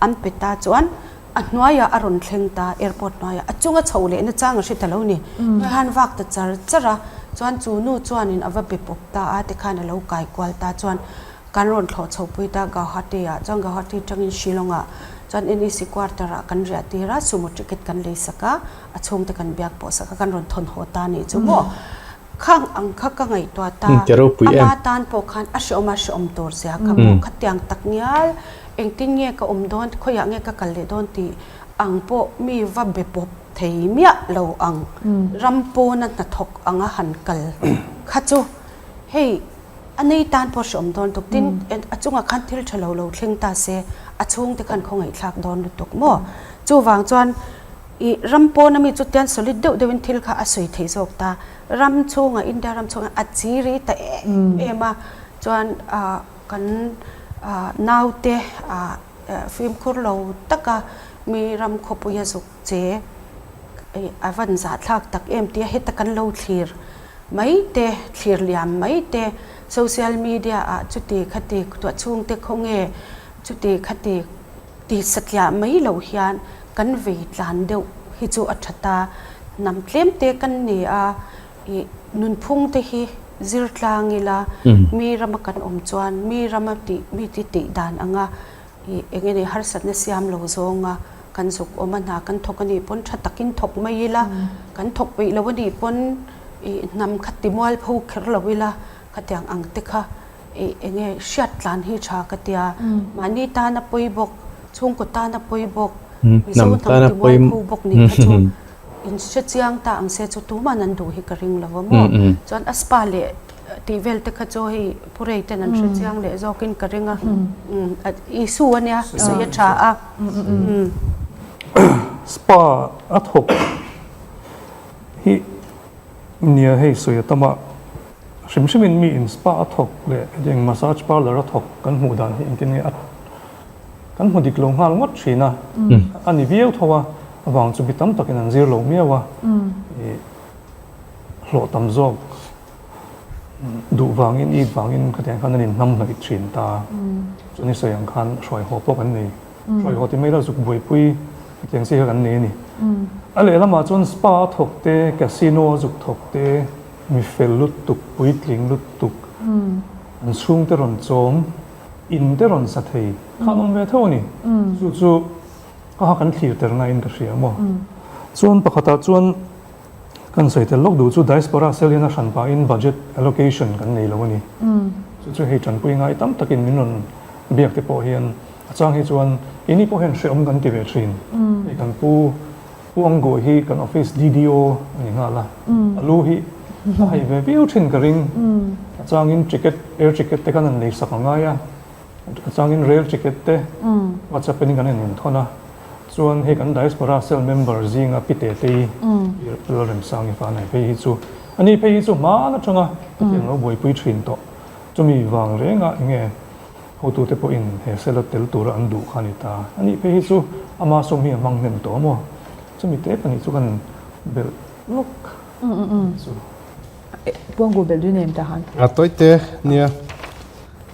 an pe ta chuan a hnuaiah a rawn thleng ta, airport hnuaiah a chunga chhoh lehna chang a hre ta lo ni. Hnuai han vak ta char char a, chuan chu nu chuanin a va be pawp ta a, tikhan a lo kai kual ta chuan kan rawn thlawh chho pui ta Gauhati ah, chuan Gauhati atangin Shillong ah chuan NEC quarter ah kan riah tir a, sumo ticket kan lei sak a, a chhungte kan biak pawh sak a, kan rawn thawn haw ta a nih chu maw. Khang ang kha ka ngaihtuah ta, ama tan pawh khan a hreawm a hreawm tur zia kha maw, khatiang tak ngial engtin nge ka awm dawn, khawiah nge ka kal leh dawn tih ang pawh mi va be pawp thei miah lo ang, ram pawna hnathawk anga han kal kha chu hei a nei tan pawh hreawm dawn lutuk, tin a chungah khan thil tha lo lo thleng ta se a chhungte khan khawngaihthlak dawn lutuk maw, chuvang chuan I ram pawna mi chu tian solid deuh deuhin thil kha a sawi thei zawk ta. Ram chhungah, India ram chhungah a chiri ta em em a, chuan kan naute fimkhur lo taka mi ram khawpuia zuk che a van zahthlak tak em tia heta kan lo thlir mai te, thlir liam mai te, social media ah chuti khati tuahchhungte khawnge chuti khati Ti satliah mai lo hian kan vei tlan deuh hi chu a tha ta. Hnam tlem te kan ni a, ih nunphung te hi zir tlang ila, mi rama kan awm chuan mi rama tih mi ti tih dan anga ih eng nge ni harsatna siam lo zawnga kan zuk awm a, hna kan thawk a nih pawn tha takin thawk mai ila, kan thawk peih lo a nih pawn ih hnam kha ti mualpho kher lo ila khatiang ang te kha Ih enge hriat tlan hi tha ka tia, mahni tan a pawi bawk, chhungkaw tan a pawi bawk, Mizo hnam ti mualpho bawk nih kha chu in hre chiang ta ang se chu tuman an duh hi ka ring lo a maw. Chuan a spa leh tih vel te kha chu hei Pu Rei ten an hre chiang leh zawkin ka ring a, Isu a nia sawi a tha a. Spa a thawk hi nia hei sawi a tam a. Hrim hrimin mi in spa a thawk leh hetiang massage parlour a thawk kan hmuh dan hi engtin nge a kan hmu dik lo nghal ngawt thin a, a ni viau tho a, avang chu mi tam takin an zir lo miau a, ih hlawh tam zawk duh vangin it vangin khatiang khan an inhnam hnawih thin ta, chuan i sawi ang khan hruai haw pawh kan nei, hruai haw ti mai la zuk buaipui hetiang chi kha kan nei a ni. A lehlamah chuan spa a thawk te, casino a zuk thawk te, Mi fel lutuk, puitling lutuk, an chhungte rawn chawm, in te rawn sa thei kha an awm ve tho a ni. Chu chu ka ha kan thlir ter ngaiin ka hria maw. Chuan pakhatah chuan kan sawi tel lawk duh chu Diaspora cell hian a hran pahin budget allocation kan nei lo a ni. Chu chu hei tanpui ngai tam takin min rawn biak te pawh hian a chang hi chuan keini pawh hian hrehawm kan ti ve thin. Hei kan pu Pu Anggo hi kan office DDO a ni nghal a, a lu hi a hai ve viau thin ka ring. A changin ticket, air ticket te khan an lei sak a ngai a, a changin rail ticket te WhatsApp in kan en inthawn a. Chuan hei kan diaspora cell member zinga Pi Tetei, Pi Lalremsangi fa nei phei hi chu, ani phei hi chu hmaan atanga hetiang lo buaipui thin tawh. Chumi vang rengah enge Hotute pawhin he cell a tel tura an duh kha a ni ta. A nih phei hi chu ama sawm hi a hmang hnem tawh a maw? Chumi te pahnih chu kan belh lawk chu. Puangu belh duin em ta han? A tawite nia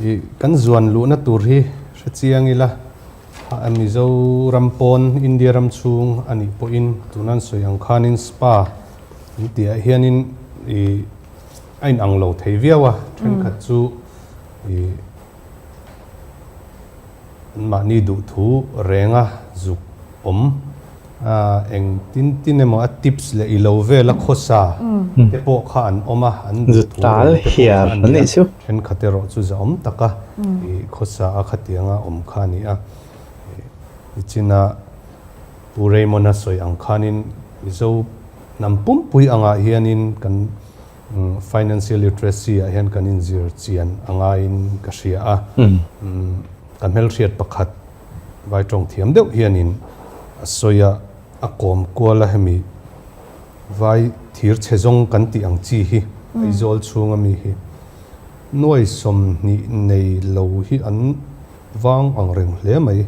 i kan zuan luhna tur hi hre chiang ila, Mizoram pawn India ram chhung a nih pawhin tuna an sawi ang khanin spa an tihah hianin i a inang lo thei viau a, thenkhat chu I anmahni duhthu renga zuk awm a, eng tin tin emaw a tips leh i lo vela khawsa te pawh kha an awm a, an duhthu reng te pawh kha an ni a, thenkhat erawh chu zahawm taka i khawsa a khatianga awm kha a ni a. Nichina Pu Raymond-a sawi ang khanin Mizo hnam pumpui angah hianin kan Financial literacy ah hian kan inzir chian a ngaiin ka hria a. Ka hmelhriat pakhat vai tawng thiam deuh hianin a sawi a, a kawm kual a hemi vai thir chhe zawng kan tih ang chi hi Aizawl chhunga mi hi nuai 20 nei lo hi an vang ang reng hle mai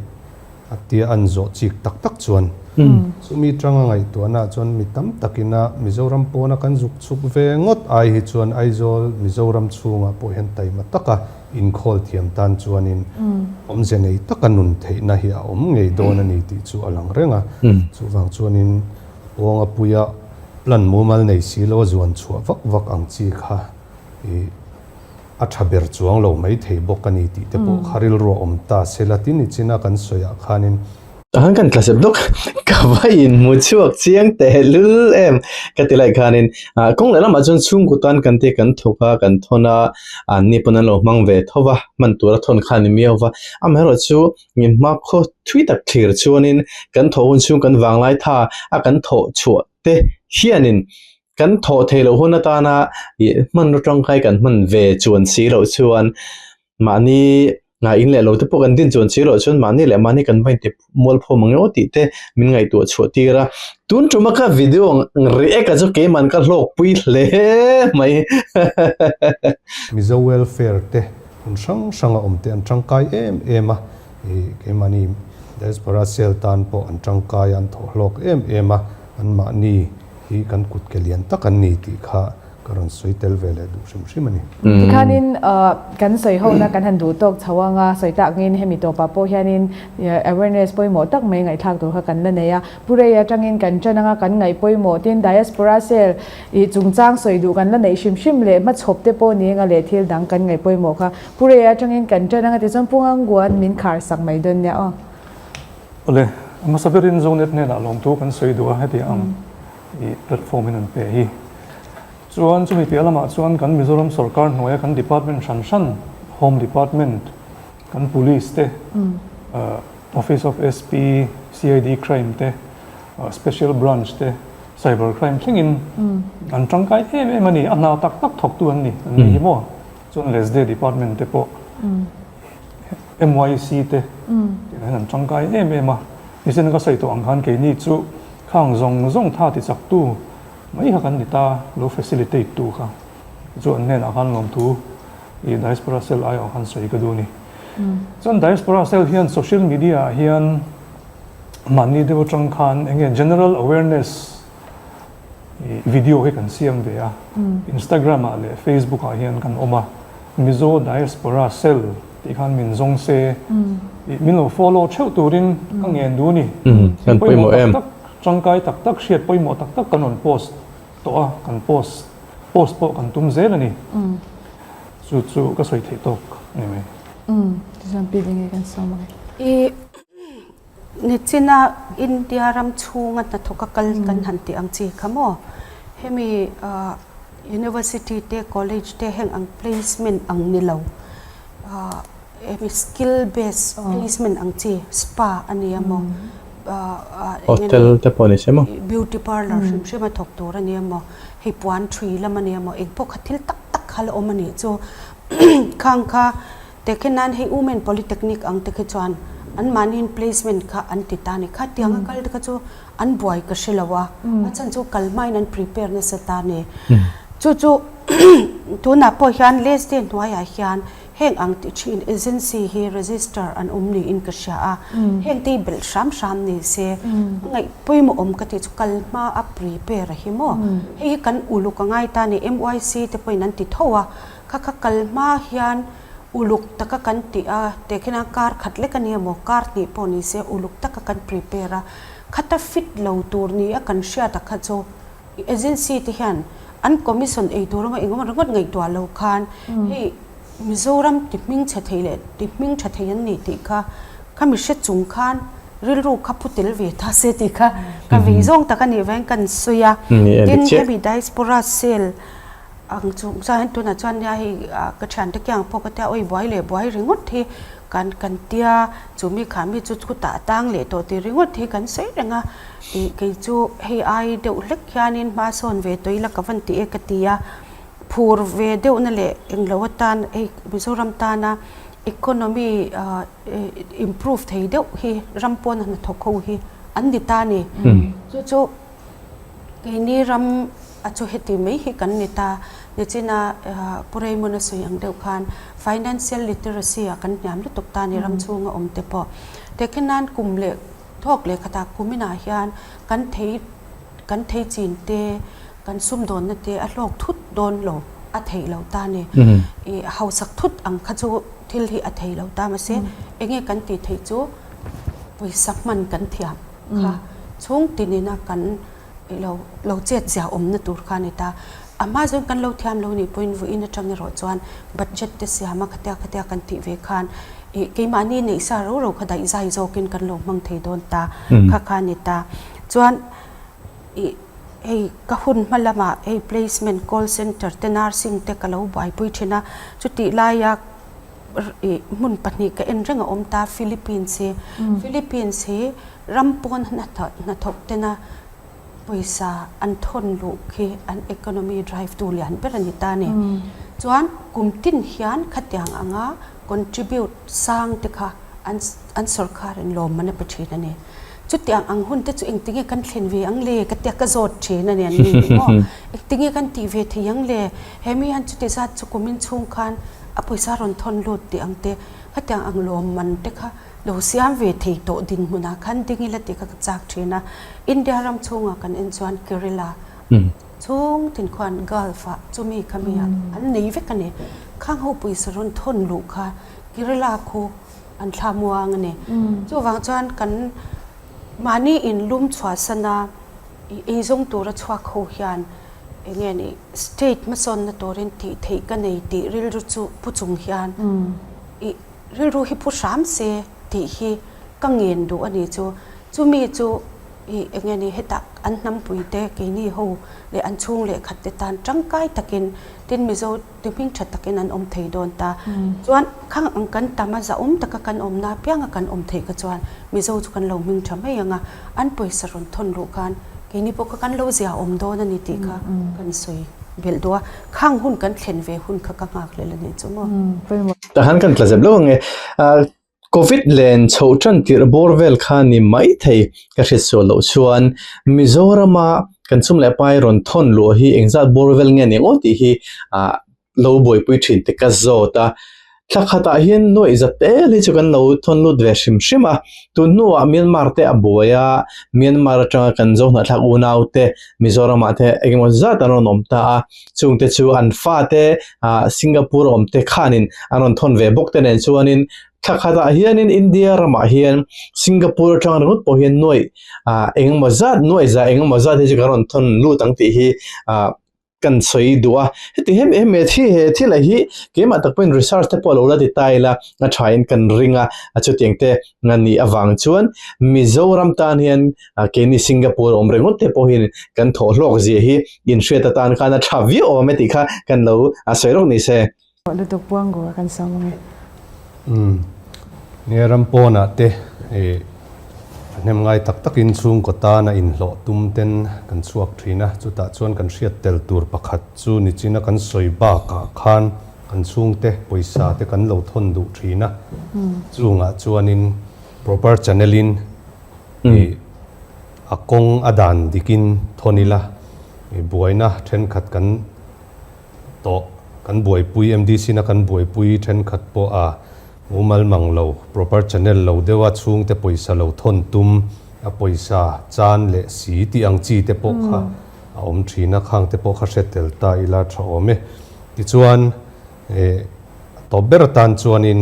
a tia an zawh chik tak tak chuan chumi tanga ngaihtuahna ah chuan mi tam takina Mizoram pawna kan zuk chhuk ve ngawt ai hi chuan Aizawl Mizoram chhungah pawh hian taima taka inkhawl thiam tan chuanin awmze nei taka nun theihna hi a awm ngei dawn a ni tih chu a lang reng a. Chuvang chuanin Pawnga puia plan mumal nei si lo a zuan chhuah vak vak ang chi kha i a tha ber chuang lo mai thei bawk a ni tih te pawh kha rilru a awm ta se la tin i china kan sawi ah khanin. Tahan kan tla sep lawk ka va inhmu chhuak chiang tehlul em ka ti lai khanin kawng leh lamah chuan chhungkaw tan kan te kan thawk a kan thawn a anni pawn an lo hmang ve tho va hman tura thawn kha a ni miau va amaherawhchu min hmakhaw thui tak thlir chuanin kan thawh hun chhung kan vanglai tha a kan thawh chhuah te hianin kan thawh theih loh hun atana ih hmanraw tangkai kan hman ve chuan si loh chuan mahni ah in leh lo te pawh kan din chuan si loh chuan mahni leh mahni kan va inti mualphawm ang emaw tih te min ngaihtuah chhuah tir a tun tuma ka video react a chu keimahn ka hlawkpui hle mai. Mizo welfare te Hmun hrang hranga awm te an tangkai em em a, ih keimahni diaspora cell tan pawh an tangkai a, an thawh hlawk em em a, anmahni hi kan kut ke lian tak an ni tih kha ka rawn sawi tel ve leh duh hrim hrim a ni. Tikhanin kan sawi hona kan han duh tawk chho anga sawi tak angin hemi tawpah pawh hianin awareness pawimawh tak mai ngaihthlak tur kha kan la nei a. Pu Rei atangin kan ṭan anga kan ngaih pawimawh tin diaspora cell Ih chungchang sawi duh kan la neih hrim hrim leh hmachhawp te pawh ni anga leh thil dang kan ngaih pawimawh kha Pu Rei atangin kan ṭan anga tichuan Pu Nganguan min khar sak mai dawn nia aw. Awle, a hmasa berin Zonet hnenah lawmthu kan sawi duh a, heti ang ih platform in an pe hi. Chuan chumi piah lamah chuan kan Mizoram sorkar hnuaia kan department hran hran, Home Department, kan Police te, Office of SP, CID Crime te, Special Branch te, Cyber crime thlengin an tangkai em em a ni, a hna tak tak thawktu an ni, an ni hi maw? Chuan LESDE department te pawh MYC te tih hian an tangkai em em a, nisin ka sawi tawh ang khan keini chu khang zawng zawng tha ti chaktu mai kha kan ni ta, lo facilitate tu kha chu an hnenah khan lawmthu i diaspora cell aiawh khan sawi ka duh a ni. Chuan diaspora cell hian social media ah hian Mahni deuh atang khan eng nge general awareness video hi kan siam ve a, Instagram ah leh Facebook ah hian kan awm a, Mizo Diaspora Cell tih khan min zawng se, min lo follow theuh turin ka ngen duh a ni. Thil pawimawh tak tak, tangkai tak tak, hriat pawimawh tak tak kan rawn post tawh a, kan post post pawh kan tum zel a ni. Chu chu ka sawi theih tawk a ni mai. Tichuan pi enge kan sawm ang e. Nichina India ram chhunga hnathawk a kal kan han tih ang chi kha maw? Hemi University te College te heng ang placement ang ni lo hemi skill based placement ang chi spa a ni a maw Hotel te pawh ni se maw? Beauty parlour hrim hrim a thawk tur a ni a maw? Hei puan thui lam a ni a maw? Eng pawh kha thil tak tak kha la awm a nih chu khang kha Tehkhin nan hei Women Polytechnic ang te khi chuan an mahniin placement kha an ti ta a ni. Khatiang a kal te kha chu an buai ka hre lo a, a chhan chu kal hmain an prepare nasa ta a ni. Chu chu tunah pawh hian LESDE hnuaiah hian heng ang ti thin agency hi register an awm niin ka hria a, heng te hi belh hram hram ni se ngaih pawimawh awm ka tih chu kal hma a prepare a hi maw. Hei hi kan uluk a ngai ta a ni, MYC te pawhin an ti tho a, Kha kha kal hma hian uluk taka kan tih a, tehkhin a kar khat lek a nia maw, kar hnih pawh ni se uluk taka kan prepare a, khata fit lo tur ni a kan hriat a kha chu agency te hian an commission ei tur emaw engemaw ringawt ngaihtuah lo khan hei Mizoram ti hming chhe thei leh ti hming tha thei an ni tih kha khami hre chung khan rilru kha pu tel ve ta se tih kha ka vei zawng tak a nih vangin kan sawi a, tin hemi diaspora cell Ang chu chuan tunah chuan nia hei ka thiante kiang pawh ka tia awi buai leh buai ringawt hi kan kan tia chu mi kha mi chu chutah a tang leh tawh tih ringawt hi kan sawi reng a ih kei chu hei ai deuh hlek hianin hma sawn ve tawh ila ka van ti e ka ti a phur ve deuhna leh englo atan hei Mizoram tana economy ah improve thei deuh hi ram pawn a hnathawk ho hi an ni ta a ni chu chu keini ram. a chu heti mai hi kan ni ta. Nichina Pu Raymond a sawi ang deuh khan financial literacy ah kan hniam lutuk ta a ni ram chhunga awm te pawh. Tehkhin nan kum leh thawk leh khatah kuminah hian kan thei kan thei chin te kan sumdawnna te a hlawk thut dawn lo a theih lo ta a ni. Ih hausak thut ang kha chu thil hi a thei lo ta mahse enge kan tih theih chu pawisa hman kan thiam kha chhung tinina kan Lo lo chet zia awmna tur kha a ni ta. A hma zawng kan lo thiam lo nih pawhin vawiin atang erawh chuan budget te siam a khatia khatia kan tih ve khan ih keimahni neih sa ro ro kha daih zai zawkin kan lo hmang thei dawn ta kha kha a ni ta. Chuan ih hei ka hun hma lamah hei placement call center te nursing te ka lo buaipui thin a, chutih laia ih hmun pahnih ka en reng a awm ta Philippines hi. Philippines hi Ram pawn hnathawk tena pawisa an thawn luh khi an economy drive tu lian ber a ni ta a ni. Chuan kum tin hian khatiang anga contribute sang te kha an an sorkar in lawmman a pe thin a ni. Chutiang ang hun te chu engtinge kan thlen ve ang le ka tia ka zawt thin a ni an ni ni maw? Engtinge kan tih ve thei ang le? He mi hian chuti zat chu kumin chhung khan a pawisa rawn thawn lut tih ang te, khatiang ang lawmman te kha Lo siam ve thei tawh dinhmunah khan ding ila tih kha ka chak thin a. India ram chhungah kan en chuan Kerala chhung tin khuan Gulf ah chumi khami ah an nei vek a ni. Khang ho pawisa rawn thawn luh kha Kerala khu an thla muang a ni. Chuvang chuan kan mahni in lum chhuahsan a i eizawng tura chhuak ho hian eng nge ni state hmasawnna turin tih theih ka nei tih rilru chu pu chung hian i Rilru hi pu hram se tih hi ka ngen duh a ni chu. Chumi chu ih eng nge ni hetah an hnampui te keini ho leh an chhung leh khat te tan tangkai takin tin Mizo te hming tha takin an awm thei dawn ta. Chuan khang ang kan tam a zahawm taka kan awmna apianga kan awm theih kha chuan Mizo chu kan lo hming tha mai ang a, an pawisa rawn thawn luh khan keini pawh kha kan lo zia awm dawn a ni tih kha kan sawi belh duh a. Khang hun kan thlen ve hun kha ka nghak lel a ni chu maw. Tahan kan tla zep lo ange. Covid len chhoh tan tirh bawr vel kha ni mai thei ka hriat sual loh chuan Mizorama kan sum leh pai rawn thawn luh hi engzat bawr vel nge ni ang tih hi lo buaipui thin te ka zawt a. Thla khatah hian nuaih za tel hi chu kan lo thawn lut ve hrim hrim a. Tun hnuah Myanmar te a buai a, Myanmar atanga kan Zohnahthlak unau te Mizoramah te engemaw zat an rawn awm ta a. Chungte chu an fate Singapore awm te khanin an rawn thawn ve bawk te nen chuanin thla khatah hianin India ramah hian Singapore atang ringawt pawh hian nuaih engemaw zat nuaih zah engemaw zat hi chu kan rawn thawn lut ang tih hi kan sawi duh a. Heti hem em he thi he thil a hi keimah tak pawhin research te pawh lo la ti ta ila a thain kan ring a, chutiang te nih avang chuan Mizoram tan hian keini Singapore awm ringawt te pawhin kan thawh hlawk zia hi inhriat atan khan a tha viau awm e tih kha kan lo sawi rawk ni se. Lutuk puang gawr kan sawm ang e. Umm nia ram pawnah te ih a hnem ngai tak takin chhungkaw tana inhlawh tum ten kan chhuak thin a, chutah chuan kan hriat tel tur pakhat chu nichina kan sawi bakah khan kan chhungte pawisa te kan lo thawn duh thin a, chungah chuanin proper channel in ih a kawng a dan dikin thawn ila ih buaina thenkhat kan tawh kan buaipui MDC na kan buaipui thenkhat pawh a mumal mang lo proper channel lo deuha chhungte pawisa lo thawn tum a pawisa chan leh si tih ang chi te pawh kha a awm thin a khang te pawh kha hre tel ta ila tha awm e tichuan ih A tawp ber atan chuanin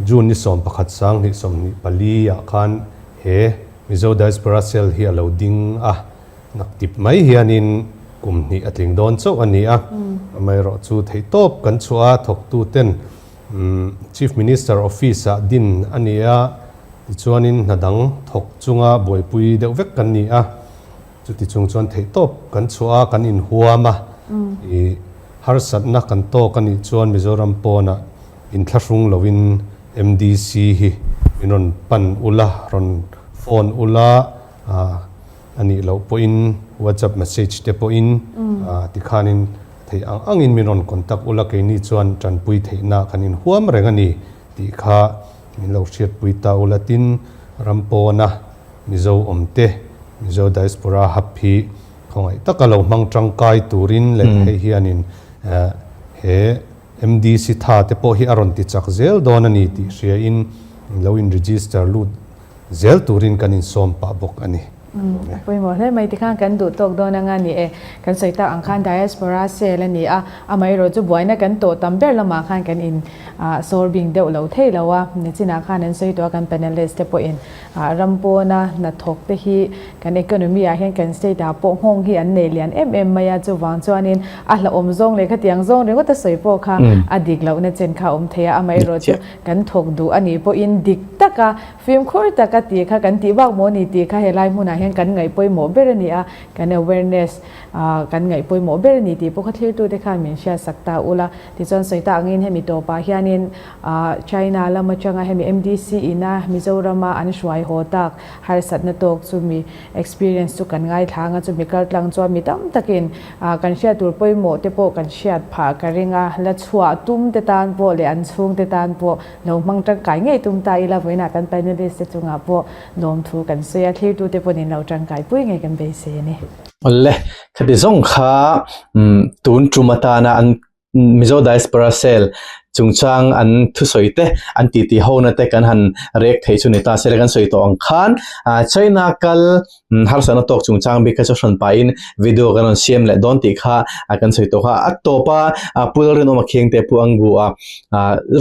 June ni 11 2024 ah khan he Mizo Diaspora Cell hi a lo ding a, naktip mai hianin kum hnih a tling dawn chauh a ni a. Amaherawh chu theihtawp kan chhuah a, thawktuten Chief Minister Office ah din a ni a, tichuanin hna dang thawk chunga buaipui deuh vek kan ni a. Chuti chung chuan theihtawp kan chhuah a, kan inhuam a, ih harsatna kan tawk a nih chuan Mizoram pawnah inthlahrung loin MDC hi min rawn pan ula, rawn phone ula, a nih loh pawhin WhatsApp message te pawhin tikhanin theih ang angin min rawn contact ula, keini chuan tanpui theihna kan inhuam reng a ni tih kha min lo hriatpui ta ula. Tin, ram pawna Mizo awmte, Mizo Diaspora Hub hi. Khawngaih taka lo hmang tangkai turin leh hei hianin he MDC tha te pawh hi a rawn ti chak zel dawn a ni tih hriain lo in register lut zel turin kan insawm pah bawk a ni. A pawimawh hle mai tikhan kan duh tawk dawn anga ni e. Kan sawi tak ang khan Diaspora Cell a ni a, amaherawh chu buaina kan tawh tam ber lamah khan kan in sawr bing deuh lo thei lo a. Nichinah khan an sawi tawh a kan panelist te pawhin ram pawna hnathawk te hi kan economy ah hian kan state ah pawh nghawng hi an nei lian em em mai a, chuvang chuanin a hlauhawm zawng leh khatiang zawng ringawt a sawi pawh kha a dik lohna chen kha a awm thei a, amaherawh chu kan thawk duh a nih pawhin dik taka Fimkhur taka tih kha kan tih bak maw ni tih kha helai hmunah hian kan ngaih pawimawh ber a ni a, kan awareness kan ngaih pawimawh ber a ni tih pawh kha thlirtute khan min hriatsak ta ula. Tichuan sawi tak angin hemi tawpah hianin China lam atanga hemi MDC ina Mizorama an hruai haw tak harsatna tawk chumi experience chu kan ngaithla anga chumi kaltlang chuan mi tam takin kan hriat tur pawimawh te pawh kan hriat phah ka ring a, la chhuah tum te tan pawh leh an chhungte tan pawh Lo hmang tangkai ngei tum ta ila vawiinah kan panelist te chungah pawh lawmthu kan sawi a, thlirtute pawhin in lo tangkai pui ngei kan beisei a ni. Awle, khati zawng kha tun tum atana an Mizo Diaspora Cell chungchang an thusawi te, an titi hona te kan han rek thei chu ni ta se le kan sawi tawh ang khan China kal Harsatna tawk chungchang bik kha chu hran pahin video kan rawn siam leh dawn tih kha kan sawi tawh kha. A tawpa Pu Lalrinawma Khiangte Pu Anggu a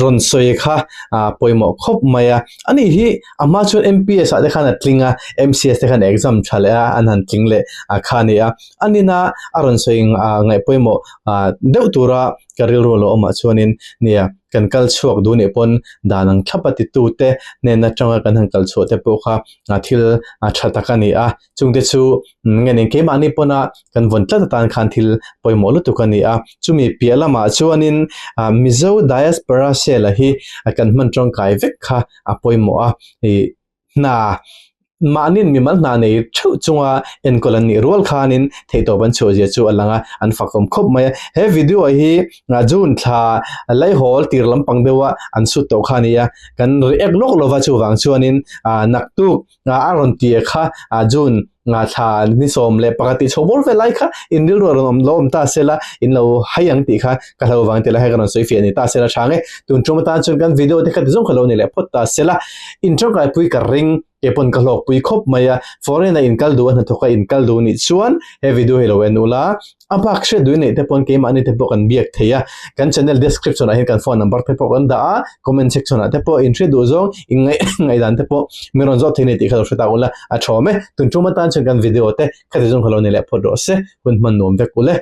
rawn sawi kha pawimawh khawp mai a. Ani hi a hma chuan MPS ah te khan a tling a, MCS te khan exam tha leh a, an han tling leh kha a ni a. A nina a rawn sawi ngaih pawimawh deuh tura ka rilru lo awmah chuanin nia kan kal chhuak duh nih pawn dan ang thlap a titute hnen atanga kan han kal chhuah te pawh kha thil tha tak a ni a, chungte chu nge nen keimahni pawna kan vawn tlat atan khan thil pawimawh lutuk a ni a, chumi piah lamah chuanin Mizo Diaspora Cell-a hi kan hman tangkai vek kha a pawimawh a, ih hna mahnin mimal hna nei theuh chunga enkawl an nih rual khanin theihtawp an chhuah zia chu a lang a, an fakawm khawp mai a, he video hi June thla laihawl tir lampang deuha an sut tawh kha a ni a, kan react lawk lova chuvang chuanin naktuk a rawn tir kha June thla ni 11 tih chho bawr vel lai kha in rilru a rawn awm lo awm ta sela in lo hai ang tih kha ka hlo vang tih lai kha ka rawn sawi fiah a ni ta sela chhang e tun tum atan chuan kan video te kha ti zawng kha lo ni leh phawt ta sela in tangkaipui ka ring ke pawn ka hlawkpui khawp mai a foreign a in kal duh a hnathawk a in kal duh nih chuan he video hi lo en ula A bak hriat duh neih te pawn keimahni te pawh kan biak thei a, kan channel description ah hian kan phone number te pawh kan dah a, comment section ah te pawh in hriat duh zawng in ngaih ngaihdan te pawh min rawn zawt thei nei tih kha lo hre tak ula a tha awm e. Tun tum atan chuan kan video te khati zawng kha lo ni leh phawt rawh se, hun hman nuam vek ule.